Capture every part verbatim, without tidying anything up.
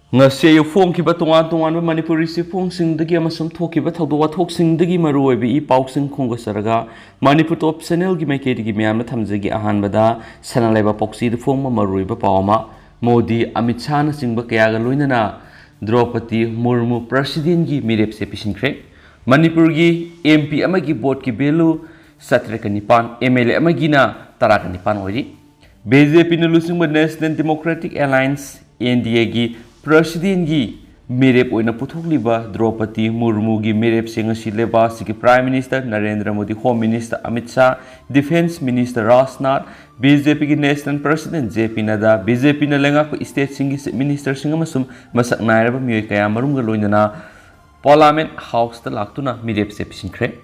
ꯉꯁꯤ ꯑꯌꯨꯛ ꯐꯣꯡꯈꯤꯕ ꯇꯣꯉꯥꯟ ꯇꯣꯉꯥꯟꯕ ꯃꯅꯤꯄꯨꯔꯤ ꯆꯦꯐꯣꯡꯁꯤꯡꯗꯒꯤ ꯑꯃꯁꯨꯡ ꯊꯣꯛꯈꯤꯕ ꯊꯧꯗꯣꯛ ꯋꯥꯊꯣꯛꯁꯤꯡꯗꯒꯤ ꯃꯔꯨꯑꯣꯏꯕ ꯏ ꯄꯥꯎꯁꯤꯡ ꯈꯣꯝꯒꯠꯆꯔꯒ ꯃꯅꯤꯄꯨꯔ ꯇꯣꯞ ꯆꯦꯅꯦꯜꯒꯤ ꯃꯥꯏꯀꯩꯗꯒꯤ ꯃꯌꯥꯝꯅ ꯊꯝꯖꯒꯦ꯫ ꯑꯍꯥꯟꯕꯗ ꯁꯅꯥ ꯂꯩꯕꯥꯛ ꯄꯥꯎꯆꯦꯗ ꯐꯣꯡꯕ ꯃꯔꯨꯑꯣꯏꯕ ꯄꯥꯎ ꯑꯃ, ꯃꯣꯗꯤ, ꯑꯃꯤꯠ ꯁꯥꯍꯅꯆꯤꯡꯕ ꯀꯌꯥꯒ ꯂꯣꯏꯅꯅ ꯗ꯭ꯔꯧꯄꯗꯤ ꯃꯨꯔꯃꯨ ꯄ꯭ꯔꯁꯤꯗꯦꯟꯒꯤ ꯃꯤꯔꯦꯞꯁꯦ ꯄꯤꯁꯤꯟꯈ꯭ꯔꯦ꯫ ꯃꯅꯤꯄꯨꯔꯒꯤ ꯑꯦꯝ ꯄꯤ ꯑꯃꯒꯤ ꯚꯣꯠꯀꯤ ꯚꯦꯂꯨ ꯆꯥꯇ꯭ꯔꯦꯠꯀ ꯅꯤꯄꯥꯟ, ꯑꯦꯝ ꯑꯦꯜ ꯑꯦ ꯑꯃꯒꯤꯅ ꯇꯔꯥꯒ ꯅꯤꯄꯥꯟ ꯑꯣꯏꯔꯤ꯫ ꯕꯤ ꯖꯦ ꯄꯤꯅ ꯂꯨꯆꯤꯡꯕ National Democratic Alliance, N D ꯑꯦꯒꯤ ꯄ꯭ꯔꯁꯤꯗꯦꯟꯒꯤ ꯃꯤꯔꯦꯞ ꯑꯣꯏꯅ ꯄꯨꯊꯣꯛꯂꯤꯕ ꯗ꯭ꯔꯧꯄꯗꯤ ꯃꯨꯔꯃꯨꯒꯤ ꯃꯤꯔꯦꯞꯁꯤꯡ ꯑꯁꯤ ꯂꯩꯕꯥꯛ ꯑꯁꯤꯒꯤ Prime Minister Narendra Modi, Home Minister Amit Shah, Defence Minister Rajnath, B J ꯄꯤꯒꯤ National President ꯖꯦ ꯄꯤ ꯅꯗꯥ, ꯕꯤ ꯖꯦ ꯄꯤꯅ ꯂꯩꯉꯥꯛꯄ stateꯁꯤꯡꯒꯤ Chief Ministerꯁꯤꯡ ꯑꯃꯁꯨꯡ ꯃꯁꯛ ꯅꯥꯏꯔꯕ ꯃꯤꯑꯣꯏ ꯀꯌꯥ ꯃꯔꯨꯝꯒ ꯂꯣꯏꯅꯅ Parliament Houseꯇ ꯂꯥꯛꯇꯨꯅ ꯃꯤꯔꯦꯞꯁꯦ ꯄꯤꯁꯤꯟꯈ꯭ꯔꯦ꯫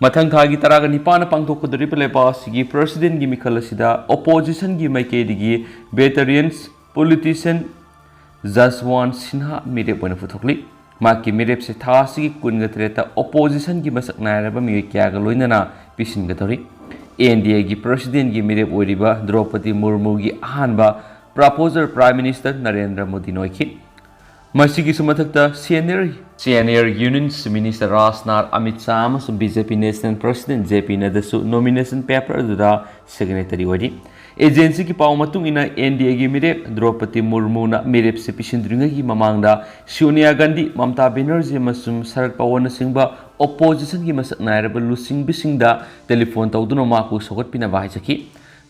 ꯃꯊꯪ ꯊꯥꯒꯤ ꯇꯔꯥꯒ ꯅꯤꯄꯥꯟꯗ ꯄꯥꯡꯊꯣꯛꯀꯗꯧꯔꯤꯕ ꯂꯩꯕꯥꯛ ꯑꯁꯤꯒꯤ ꯄ꯭ꯔꯁꯤꯗꯦꯟꯒꯤ ꯃꯤꯈꯜ ꯑꯁꯤꯗ oppositionꯒꯤ ꯃꯥꯏꯀꯩꯗꯒꯤ veterans politician ꯖꯁꯋꯥꯟ ꯁꯤꯟꯍꯥ ꯃꯤꯔꯦꯞ ꯑꯣꯏꯅ ꯄꯨꯊꯣꯛꯂꯤ꯫ ꯃꯍꯥꯛꯀꯤ ꯃꯤꯔꯦꯞꯁꯦ ꯊꯥ ꯑꯁꯤꯒꯤ ꯀꯨꯟꯒ ꯇꯔꯦꯠꯇ oppositionꯒꯤ ꯃꯁꯛ ꯅꯥꯏꯔꯕ ꯃꯤꯑꯣꯏ ꯀꯌꯥꯒ ꯂꯣꯏꯅꯅ ꯄꯤꯁꯤꯟꯒꯗꯧꯔꯤ꯫ ꯑꯦꯟ ꯗꯤ ꯑꯦꯒꯤ ꯄ꯭ꯔꯁꯤꯗꯦꯟꯒꯤ ꯃꯤꯔꯦꯞ ꯑꯣꯏꯔꯤꯕ ꯗ꯭ꯔꯧꯄꯗꯤ ꯃꯨꯔꯃꯨꯒꯤ ꯑꯍꯥꯟꯕ proposal Prime Minister ꯅꯔꯦꯟꯗ꯭ꯔ ꯃꯣꯗꯤꯅ ꯑꯣꯏꯈꯤ꯫ ꯃꯁꯤꯒꯤꯁꯨ ꯃꯊꯛꯇ senior, senior Union Minister Rajnath, Amit Shah ꯑꯃꯁꯨꯡ ꯕꯤ ꯖꯦ ꯄꯤ National President ꯖꯦ ꯄꯤ ꯅꯗ꯭ꯗꯥꯁꯨ nomination paper ꯑꯗꯨꯗ signatory ꯑꯣꯏꯔꯤ꯫ Agencyꯒꯤ ꯄꯥꯎ ꯃꯇꯨꯡ ꯏꯟꯅ, ꯑꯦꯟ ꯗꯤ ꯑꯦꯒꯤ ꯃꯤꯔꯦꯞ ꯗ꯭ꯔꯧꯄꯗꯤ ꯃꯨꯔꯃꯨꯅ ꯃꯤꯔꯦꯞꯁꯦ ꯄꯤꯁꯤꯟꯗ꯭ꯔꯤꯉꯩꯒꯤ ꯃꯃꯥꯡꯗ ꯁꯣꯅꯤꯌꯥ ꯒꯥꯟꯙꯤ, ꯃꯃꯇꯥ ꯕꯦꯅꯔꯖꯤ ꯑꯃꯁꯨꯡ ꯁꯔꯠ ꯄꯋꯥꯔꯅꯆꯤꯡꯕ oppositionꯒꯤ ꯃꯁꯛ ꯅꯥꯏꯔꯕ ꯂꯨꯆꯤꯡꯕꯁꯤꯡꯗ telephone ꯇꯧꯗꯨꯅ ꯃꯍꯥꯛꯄꯨ ꯁꯧꯒꯠꯄꯤꯅꯕ ꯍꯥꯏꯖꯈꯤ꯫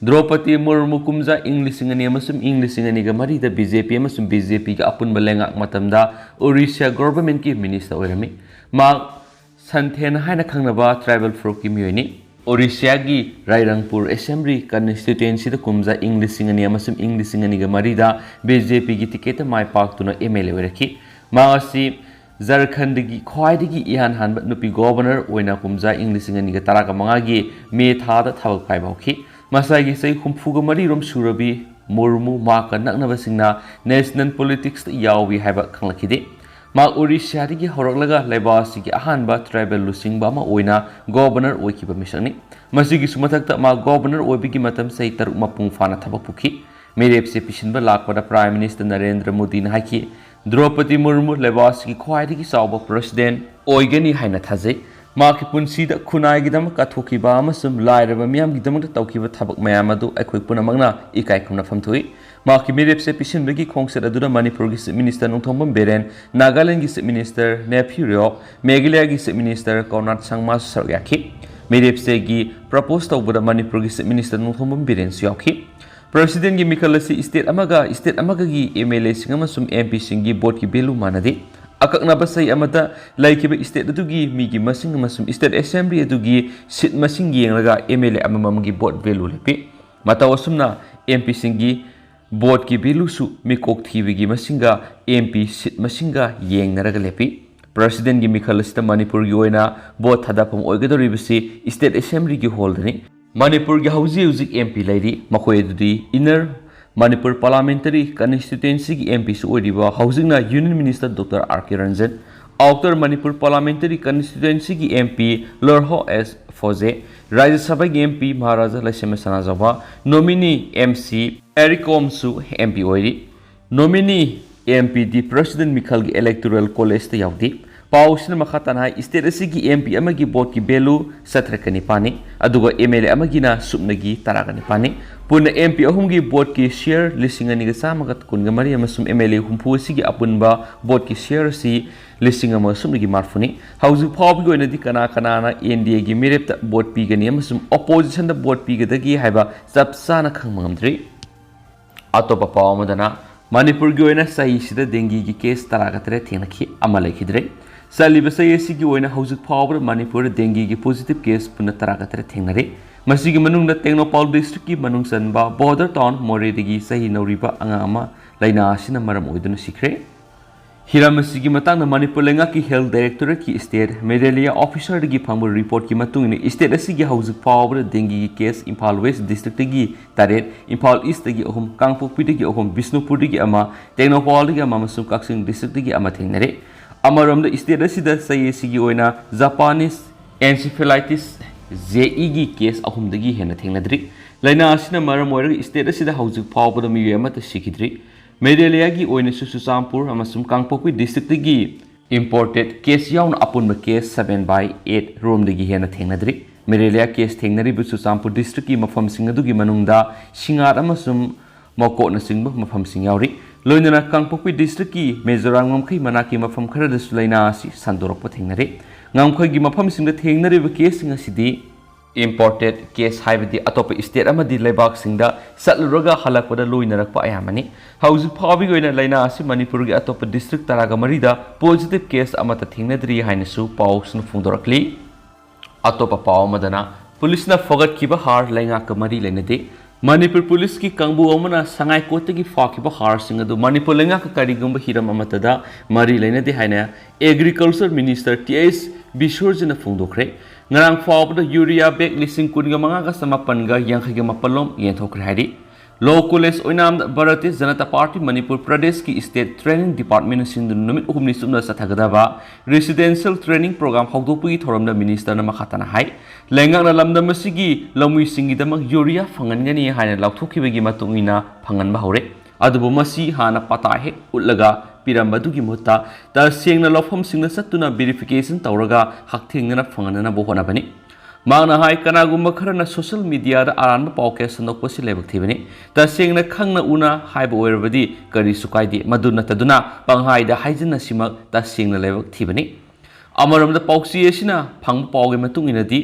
ꯗ꯭ꯔꯧꯄꯗꯤ ꯃꯨꯔꯃꯨ ꯀꯨꯝꯖꯥ ꯏꯪ ꯂꯤꯁꯤꯡ ꯑꯅꯤ ꯑꯃꯁꯨꯡ ꯏꯪ ꯂꯤꯁꯤꯡ ꯑꯅꯤꯒ ꯃꯔꯤꯗ ꯕꯤ ꯖꯦ ꯄꯤ ꯑꯃꯁꯨꯡ ꯕꯤ ꯖꯦ ꯄꯤꯒꯤ ꯑꯄꯨꯟꯕ ꯂꯩꯉꯥꯛ ꯃꯇꯝꯗ ꯑꯣꯔꯤꯁꯥ governmentꯀꯤ minister ꯑꯣꯏꯔꯝꯃꯤ꯫ ꯃꯍꯥꯛ ꯁꯟꯊꯦꯟ ꯍꯥꯏꯅ ꯈꯪꯅꯕ tribal ꯐꯨꯔꯨꯞꯀꯤ ꯃꯤꯑꯣꯏꯅꯤ꯫ ꯑꯣꯔꯤꯁꯥꯒꯤ ꯔꯥꯏꯔꯪꯄꯨꯔ Assembly constituencyꯗ ꯀꯨꯝꯖꯥ ꯏꯪ ꯂꯤꯁꯤꯡ ꯑꯅꯤ ꯑꯃꯁꯨꯡ ꯏꯪ ꯂꯤꯁꯤꯡ ꯑꯅꯤꯒ ꯃꯔꯤꯗ ꯕꯤ ꯖꯦ ꯄꯤꯒꯤ ticketꯇ ꯃꯥꯏ ꯄꯥꯛꯇꯨꯅ ꯑꯦꯝ ꯑꯦꯜ ꯑꯦ ꯑꯣꯏꯔꯛꯈꯤ꯫ ꯃꯍꯥꯛ ꯑꯁꯤ ꯖꯔꯈꯟꯗꯒꯤ ꯈ꯭ꯋꯥꯏꯗꯒꯤ ꯏꯍꯥꯟ ꯍꯥꯟꯕ ꯅꯨꯄꯤ governor ꯑꯣꯏꯅ ꯀꯨꯝꯖꯥ ꯏꯪ ꯂꯤꯁꯤꯡ ꯑꯅꯤꯒ ꯇꯔꯥꯒ ꯃꯉꯥꯒꯤ ꯃꯦ ꯊꯥꯗ ꯊꯕꯛ ꯄꯥꯏꯕ ꯍꯧꯈꯤ꯫ ꯃꯁꯥꯒꯤ ꯆꯍꯤ ꯍꯨꯝꯐꯨꯒ ꯃꯔꯤ ꯔꯣꯝ ꯁꯨꯔꯕꯤ ꯃꯨꯔꯃꯨ ꯃꯍꯥꯛꯀ ꯅꯛꯅꯕꯁꯤꯡꯅ national politicsꯇ ꯌꯥꯎꯏ ꯍꯥꯏꯕ ꯈꯪꯂꯛꯈꯤꯗꯦ꯫ ꯃꯍꯥꯛ ꯑꯣꯔꯤꯁꯥꯗꯒꯤ ꯍꯧꯔꯛꯂꯒ ꯂꯩꯕꯥꯛ ꯑꯁꯤꯒꯤ ꯑꯍꯥꯟꯕ tribal ꯂꯨꯆꯤꯡꯕ ꯑꯃ ꯑꯣꯏꯅ governor ꯑꯣꯏꯈꯤꯕ ꯃꯤꯁꯛꯅꯤ꯫ ꯃꯁꯤꯒꯤꯁꯨ ꯃꯊꯛꯇ, ꯃꯍꯥꯛ governor ꯑꯣꯏꯕꯒꯤ ꯃꯇꯝ ꯆꯍꯤ ꯇꯔꯨꯛ ꯃꯄꯨꯡ ꯐꯥꯅ ꯊꯕꯛ ꯄꯨꯈꯤ꯫ ꯃꯤꯔꯦꯞꯁꯦ ꯄꯤꯁꯤꯟꯕ ꯂꯥꯛꯄꯗ Prime Minister ꯅꯔꯦꯟꯗ꯭ꯔ ꯃꯣꯗꯤꯅ ꯍꯥꯏꯈꯤ, "ꯗ꯭ꯔꯧꯄꯗꯤ ꯃꯨꯔꯃꯨ ꯂꯩꯕꯥꯛ ꯑꯁꯤꯒꯤ ꯈ꯭ꯋꯥꯏꯗꯒꯤ ꯆꯥꯎꯕ President ꯑꯣꯏꯒꯅꯤ ꯍꯥꯏꯅ ꯊꯥꯖꯩ꯫ ꯃꯍꯥꯛꯀꯤ ꯄꯨꯟꯁꯤꯗ ꯈꯨꯟꯅꯥꯏꯒꯤꯗꯃꯛ ꯀꯠꯊꯣꯛꯈꯤꯕ ꯑꯃꯁꯨꯡ ꯂꯥꯏꯔꯕ ꯃꯤꯌꯥꯝꯒꯤꯗꯃꯛꯇ ꯇꯧꯈꯤꯕ ꯊꯕꯛ ꯃꯌꯥꯝ ꯑꯗꯨ ꯑꯩꯈꯣꯏ ꯄꯨꯝꯅꯃꯛꯅ ꯏꯀꯥꯏ ꯈꯨꯝꯅꯐꯝ ꯊꯣꯛꯏ꯫" ꯃꯍꯥꯛꯀꯤ ꯃꯤꯔꯦꯞꯁꯦ ꯄꯤꯁꯤꯟꯕꯒꯤ ꯈꯣꯡꯆꯠ ꯑꯗꯨꯗ ꯃꯅꯤꯄꯨꯔꯒꯤ Chief Minister ꯅꯣꯡꯊꯣꯝꯕꯝ ꯕꯤꯔꯦꯟ, ꯅꯥꯒꯥꯂꯦꯟꯒꯤ Chief Minister ꯅꯦꯐꯤꯎ ꯔꯤꯑꯣ, ꯃꯦꯘꯥꯂꯌꯥꯒꯤ Chief Minister ꯀꯣꯟꯔꯥꯗ ꯁꯪꯃꯥꯁꯨ ꯁꯔꯨꯛ ꯌꯥꯈꯤ꯫ ꯃꯤꯔꯦꯞꯁꯦꯒꯤ propose ꯇꯧꯕꯗ ꯃꯅꯤꯄꯨꯔꯒꯤ Chief Minister ꯅꯣꯡꯊꯣꯝꯕꯝ ꯕꯤꯔꯦꯟꯁꯨ ꯌꯥꯎꯈꯤ꯫ Presidentꯒꯤ ꯃꯤꯈꯜ ꯑꯁꯤ state ꯑꯃꯒ state ꯑꯃꯒꯒꯤ MLAꯁꯤꯡ ꯑꯃꯁꯨꯡ MPꯁꯤꯡꯒꯤ voteꯀꯤ value ꯃꯥꯟꯅꯗꯦ꯫ ꯑꯀꯛꯅꯕ ꯆꯍꯤ ꯑꯃꯗ ꯂꯩꯈꯤꯕ state ꯑꯗꯨꯒꯤ ꯃꯤꯒꯤ ꯃꯁꯤꯡ ꯑꯃꯁꯨꯡ state assembly ꯑꯗꯨꯒꯤ seat ꯃꯁꯤꯡ ꯌꯦꯡꯂꯒ MLA ꯑꯃꯃꯝꯒꯤ vote value ꯂꯦꯞꯄꯤ꯫ ꯃꯇꯧ ꯑꯁꯨꯝꯅ MPꯁꯤꯡꯒꯤ voteꯀꯤ valueꯁꯨ ꯃꯤꯀꯣꯛ ꯊꯤꯕꯒꯤ ꯃꯁꯤꯡꯒ MP seat ꯃꯁꯤꯡꯒ ꯌꯦꯡꯅꯔꯒ ꯂꯦꯞꯄꯤ꯫ Presidentꯒꯤ ꯃꯤꯈꯜ ꯑꯁꯤꯗ ꯃꯅꯤꯄꯨꯔꯒꯤ ꯑꯣꯏꯅ vote ꯊꯥꯗꯐꯝ ꯑꯣꯏꯒꯗꯧꯔꯤꯕꯁꯤ state assemblyꯒꯤ hallꯗꯅꯤ꯫ ꯃꯅꯤꯄꯨꯔꯒꯤ ꯍꯧꯖꯤꯛ ꯍꯧꯖꯤꯛ MP ꯂꯩꯔꯤ꯫ ꯃꯈꯣꯏ ꯑꯗꯨꯗꯤ Inner Manipur Parliamentary Constituencyꯒꯤ MPꯁꯨ ꯑꯣꯏꯔꯤꯕ, ꯍꯧꯖꯤꯛꯅ Union Minister Doctor R K Ranjan, Outer Manipur Parliamentary Constituencyꯒꯤ MP ꯂꯣꯔꯍꯣ ꯑꯦꯁ ꯐꯣꯖꯦ, ꯔꯥꯖ꯭ꯌ ꯁꯚꯥꯒꯤ MP ꯃꯍꯥꯔꯥꯖꯥ ꯂꯩꯁꯦꯝꯕ ꯁꯅꯥꯖꯥꯎꯕ, nominee MC ꯑꯦꯔꯤꯀꯣꯝꯁꯨ MP ꯑꯣꯏꯔꯤ꯫ Nominee MPꯗꯤ President ꯃꯤꯈꯜꯒꯤ Electoral Collegeꯇ ꯌꯥꯎꯗꯦ꯫ ꯄꯥꯎꯁꯤꯅ ꯃꯈꯥ ꯇꯥꯅ ꯍꯥꯏ, state ꯑꯁꯤꯒꯤ MP ꯑꯃꯒꯤ voteꯀꯤ value ꯆꯥꯇ꯭ꯔꯦꯠꯀ ꯅꯤꯄꯥꯟꯅꯤ, ꯑꯗꯨꯒ MLA ꯑꯃꯒꯤꯅ ꯁꯨꯞꯅꯒꯤ ꯇꯔꯥꯒ ꯅꯤꯄꯥꯟꯅꯤ꯫ ꯄꯨꯟꯅ MP ꯑꯍꯨꯝꯒꯤ voteꯀꯤ share ꯂꯤꯁꯤꯡ ꯑꯅꯤꯒ ꯆꯥꯝꯃꯒ ꯀꯨꯟꯒ ꯃꯔꯤ ꯑꯃꯁꯨꯡ MLA ꯍꯨꯝꯐꯨ ꯑꯁꯤꯒꯤ ꯑꯄꯨꯟꯕ voteꯀꯤ share ꯑꯁꯤ ꯂꯤꯁꯤꯡ ꯑꯃꯒ ꯁꯨꯞꯅꯒꯤ ꯃꯔꯤꯐꯨꯅꯤ꯫ ꯍꯧꯖꯤꯛ ꯐꯥꯎꯕꯒꯤ ꯑꯣꯏꯅꯗꯤ ꯀꯅꯥ ꯀꯅꯥꯅ NDAꯒꯤ ꯃꯤꯔꯦꯞꯇ vote ꯄꯤꯒꯅꯤ ꯑꯃꯁꯨꯡ oppositionꯗ vote ꯄꯤꯒꯗꯒꯦ ꯍꯥꯏꯕ ꯆꯞ ꯆꯥꯅ ꯈꯪꯕ ꯉꯝꯗ꯭ꯔꯤ꯫ ꯑꯇꯣꯞꯄ ꯄꯥꯎ ꯑꯃꯗꯅ, ꯃꯅꯤꯄꯨꯔꯒꯤ ꯑꯣꯏꯅ ꯆꯍꯤꯁꯤꯗ dengueꯒꯤ case ꯇꯔꯥꯒ ꯇꯔꯦꯠ ꯊꯦꯡꯅꯈꯤ, ꯑꯃ ꯂꯩꯈꯤꯗ꯭ꯔꯦ꯫ ꯆꯠꯂꯤꯕ ꯆꯍꯤ ꯑꯁꯤꯒꯤ ꯑꯣꯏꯅ ꯍꯧꯖꯤꯛ ꯐꯥꯎꯕꯗ ꯃꯅꯤꯄꯨꯔꯗ dengueꯒꯤ positive case ꯄꯨꯟꯅ ꯇꯔꯥꯒ ꯇꯔꯦꯠ ꯊꯦꯡꯅꯔꯦ꯫ ꯃꯁꯤꯒꯤ ꯃꯅꯨꯡꯗ ꯇꯦꯡꯅꯧꯄꯥꯜ districtꯀꯤ ꯃꯅꯨꯡ ꯆꯟꯕ border town ꯃꯣꯔꯦꯗꯒꯤ ꯆꯍꯤ ꯅꯧꯔꯤꯕ ꯑꯉꯥꯡ ꯑꯃ ꯂꯥꯏꯅꯥ ꯑꯁꯤꯅ ꯃꯔꯝ ꯑꯣꯏꯗꯨꯅ ꯁꯤꯈ꯭ꯔꯦ꯫ ꯍꯤꯔꯝ ꯑꯁꯤꯒꯤ ꯃꯇꯥꯡꯗ ꯃꯅꯤꯄꯨꯔ ꯂꯩꯉꯥꯛꯀꯤ Health Directorateꯀꯤ State Malaria Officerꯗꯒꯤ ꯐꯪꯕ reportꯀꯤ ꯃꯇꯨꯡ ꯏꯟꯅ, state ꯑꯁꯤꯒꯤ ꯍꯧꯖꯤꯛ ꯐꯥꯎꯕꯗ dengueꯒꯤ case ꯏꯝꯐꯥꯜ West districtꯇꯒꯤ ꯇꯔꯦꯠ, ꯏꯝꯐꯥꯜ Eastꯇꯒꯤ ꯑꯍꯨꯝ, ꯀꯥꯡꯄꯣꯛꯄꯤꯗꯒꯤ ꯑꯍꯨꯝ, ꯕꯤꯁꯅꯨꯄꯨꯔꯗꯒꯤ ꯑꯃ, ꯇꯦꯡꯅꯧꯄꯜꯗꯒꯤ ꯑꯃ ꯑꯃꯁꯨꯡ ꯀꯛꯆꯤꯡ districtꯇꯒꯤ ꯑꯃ ꯊꯦꯡꯅꯔꯦ꯫ ꯑꯃꯔꯣꯝꯗ, state ꯑꯁꯤꯗ ꯆꯍꯤ ꯑꯁꯤꯒꯤ ꯑꯣꯏꯅ Japanese encephalitis, JEꯒꯤ case ꯑꯍꯨꯝꯗꯒꯤ ꯍꯦꯟꯅ ꯊꯦꯡꯅꯗ꯭ꯔꯤ꯫ ꯂꯥꯏꯅꯥ ꯑꯁꯤꯅ ꯃꯔꯝ ꯑꯣꯏꯔꯒ state ꯑꯁꯤꯗ ꯍꯧꯖꯤꯛ ꯐꯥꯎꯕꯗ ꯃꯤꯑꯣꯏ ꯑꯃꯠꯇ ꯁꯤꯈꯤꯗ꯭ꯔꯤ꯫ ꯃꯦꯂꯦꯔꯤꯌꯥꯒꯤ ꯑꯣꯏꯅꯁꯨ ꯆꯨꯔꯆꯥꯟꯄꯨꯔ ꯑꯃꯁꯨꯡ ꯀꯥꯡꯄꯣꯛꯄꯤ districtꯇꯒꯤ imported case ꯌꯥꯎꯅ ꯑꯄꯨꯟꯕ case seven by eight ꯔꯣꯝꯗꯒꯤ ꯍꯦꯟꯅ ꯊꯦꯡꯅꯗ꯭ꯔꯤ꯫ ꯃꯦꯂꯦꯔꯤꯌꯥ case ꯊꯦꯡꯅꯔꯤꯕ ꯆꯨꯔꯆꯥꯟꯄꯨꯔ districtꯀꯤ ꯃꯐꯝꯁꯤꯡ ꯑꯗꯨꯒꯤ ꯃꯅꯨꯡꯗ ꯁꯤꯉꯥꯠ ꯑꯃꯁꯨꯡ ꯃꯀꯣꯠꯅꯆꯤꯡꯕ ꯃꯐꯝꯁꯤꯡ ꯌꯥꯎꯔꯤ꯫ ꯂꯣꯏꯅꯅ ꯀꯥꯡꯄꯣꯛꯄꯤ districtꯀꯤ ꯃꯤꯖꯣꯔꯥꯝ ꯉꯝꯈꯩ ꯃꯅꯥꯛꯀꯤ ꯃꯐꯝ ꯈꯔꯗꯁꯨ ꯂꯥꯏꯅꯥ ꯑꯁꯤ ꯁꯟꯗꯣꯔꯛꯄ ꯊꯦꯡꯅꯔꯦ꯫ ꯉꯝꯈꯩꯒꯤ ꯃꯐꯝꯁꯤꯡꯗ ꯊꯦꯡꯅꯔꯤꯕ caseꯁꯤꯡ ꯑꯁꯤꯗꯤ imported case, ꯍꯥꯏꯕꯗꯤ ꯑꯇꯣꯞꯄ state ꯑꯃꯗꯤ ꯂꯩꯕꯥꯛꯁꯤꯡꯗ ꯆꯠꯂꯨꯔꯒ ꯍꯜꯂꯛꯄꯗ ꯂꯣꯏꯅꯔꯛꯄ ꯑꯌꯥꯝꯕꯅꯤ꯫ ꯍꯧꯖꯤꯛ ꯐꯥꯎꯕꯒꯤ ꯑꯣꯏꯅ ꯂꯥꯏꯅꯥ ꯑꯁꯤ ꯃꯅꯤꯄꯨꯔꯒꯤ ꯑꯇꯣꯞꯄ district ꯇꯔꯥꯒ ꯃꯔꯤꯗ positive case ꯑꯃꯠꯇ ꯊꯦꯡꯅꯗ꯭ꯔꯤ ꯍꯥꯏꯅꯁꯨ ꯄꯥꯎꯁꯤꯡꯅ ꯐꯣꯡꯗꯣꯔꯛꯂꯤ꯫ ꯑꯇꯣꯞꯄ ꯄꯥꯎ ꯑꯃꯗꯅ, ꯄꯨꯂꯤꯁꯅ ꯐꯒꯠꯈꯤꯕ ꯍꯥꯔ ꯂꯩꯉꯥꯛꯀ ꯃꯔꯤ ꯂꯩꯅꯗꯦ꯫ ꯃꯅꯤꯄꯨꯔ ꯄꯨꯂꯤꯁꯀꯤ ꯀꯥꯡꯕꯨ ꯑꯃꯅ ꯁꯉꯥꯏ ꯀꯣꯔꯠꯇꯒꯤ ꯐꯥꯈꯤꯕ ꯍꯥꯔꯁꯤꯡ ꯑꯗꯨ ꯃꯅꯤꯄꯨꯔ ꯂꯩꯉꯥꯛꯀ ꯀꯔꯤꯒꯨꯝꯕ ꯍꯤꯔꯝ ꯑꯃꯠꯇꯗ ꯃꯔꯤ ꯂꯩꯅꯗꯦ ꯍꯥꯏꯅ Agriculture Minister ꯇꯤ ꯑꯩꯆ ꯕꯤꯁꯣꯔꯖꯤꯅ ꯐꯣꯡꯗꯣꯛꯈ꯭ꯔꯦ꯫ ꯉꯔꯥꯡ ꯐꯥꯎꯕꯗ urea bag ꯂꯤꯁꯤꯡ ꯀꯨꯟꯒ ꯃꯉꯥꯒ ꯆꯃꯥꯄꯟꯒ ꯌꯥꯡꯈꯩꯒ ꯃꯥꯄꯜ ꯂꯣꯝ ꯌꯦꯟꯊꯣꯛꯈ꯭ꯔꯦ ꯍꯥꯏꯔꯤ꯫ Law College ꯑꯣꯏꯅꯥꯝꯗ Bharatiya Janata party Manipur ꯄ꯭ꯔꯗꯦꯁꯀꯤ state training departmentꯅ ꯁꯤꯟꯗꯨꯅ ꯅꯨꯃꯤꯠ ꯍꯨꯝꯅꯤ ꯆꯨꯞꯅ ꯆꯠꯊꯒꯗꯕ residential training program ꯍꯧꯗꯣꯛꯄꯒꯤ ꯊꯧꯔꯝꯗ ministerꯅ ꯃꯈꯥ ꯇꯥꯅ ꯍꯥꯏ, ꯂꯩꯉꯥꯛꯅ ꯂꯝꯗꯝ ꯑꯁꯤꯒꯤ ꯂꯧꯃꯤꯁꯤꯡꯒꯤꯗꯃꯛ urea ꯐꯪꯍꯟꯒꯅꯤ ꯍꯥꯏꯅ ꯂꯥꯎꯊꯣꯛꯈꯤꯕꯒꯤ ꯃꯇꯨꯡ ꯏꯟꯅ ꯐꯪꯍꯟꯕ ꯍꯧꯔꯦ꯫ ꯑꯗꯨꯕꯨ ꯃꯁꯤ ꯍꯥꯟꯅ ꯄꯇꯥ ꯍꯦꯛ ꯎꯠꯂꯒ ꯄꯤꯔꯝꯕꯗꯨꯒꯤ ꯃꯍꯨꯠꯇ ꯇꯁꯦꯡꯅ ꯂꯧꯐꯝꯁꯤꯡꯗ ꯆꯠꯇꯨꯅ verification ꯇꯧꯔꯒ ꯍꯛꯊꯦꯡꯅꯅ ꯐꯪꯍꯟꯅꯅꯕ ꯍꯣꯠꯅꯕꯅꯤ꯫ ꯃꯍꯥꯛꯅ ꯍꯥꯏ, ꯀꯅꯥꯒꯨꯝꯕ ꯈꯔꯅ social mediaꯗ ꯑꯔꯥꯟꯕ ꯄꯥꯎ ꯀꯌꯥ ꯁꯟꯗꯣꯛꯄꯁꯤ ꯂꯥꯏꯕꯛ ꯊꯤꯕꯅꯤ꯫ ꯇꯁꯦꯡꯅ ꯈꯪꯅ ꯎꯅ ꯍꯥꯏꯕ ꯑꯣꯏꯔꯕꯗꯤ ꯀꯔꯤꯁꯨ ꯀꯥꯏꯗꯦ, ꯃꯗꯨ ꯅꯠꯇꯗꯨꯅ ꯄꯪꯍꯥꯏꯗ ꯍꯥꯏꯖꯤꯟꯅꯁꯤꯃꯛ ꯇꯁꯦꯡꯅ ꯂꯥꯏꯕꯛ ꯊꯤꯕꯅꯤ꯫ ꯑꯃꯔꯣꯝꯗ ꯄꯥꯎꯆꯦ ꯑꯁꯤꯅ ꯐꯪꯕ ꯄꯥꯎꯒꯤ ꯃꯇꯨꯡ ꯏꯟꯅꯗꯤ,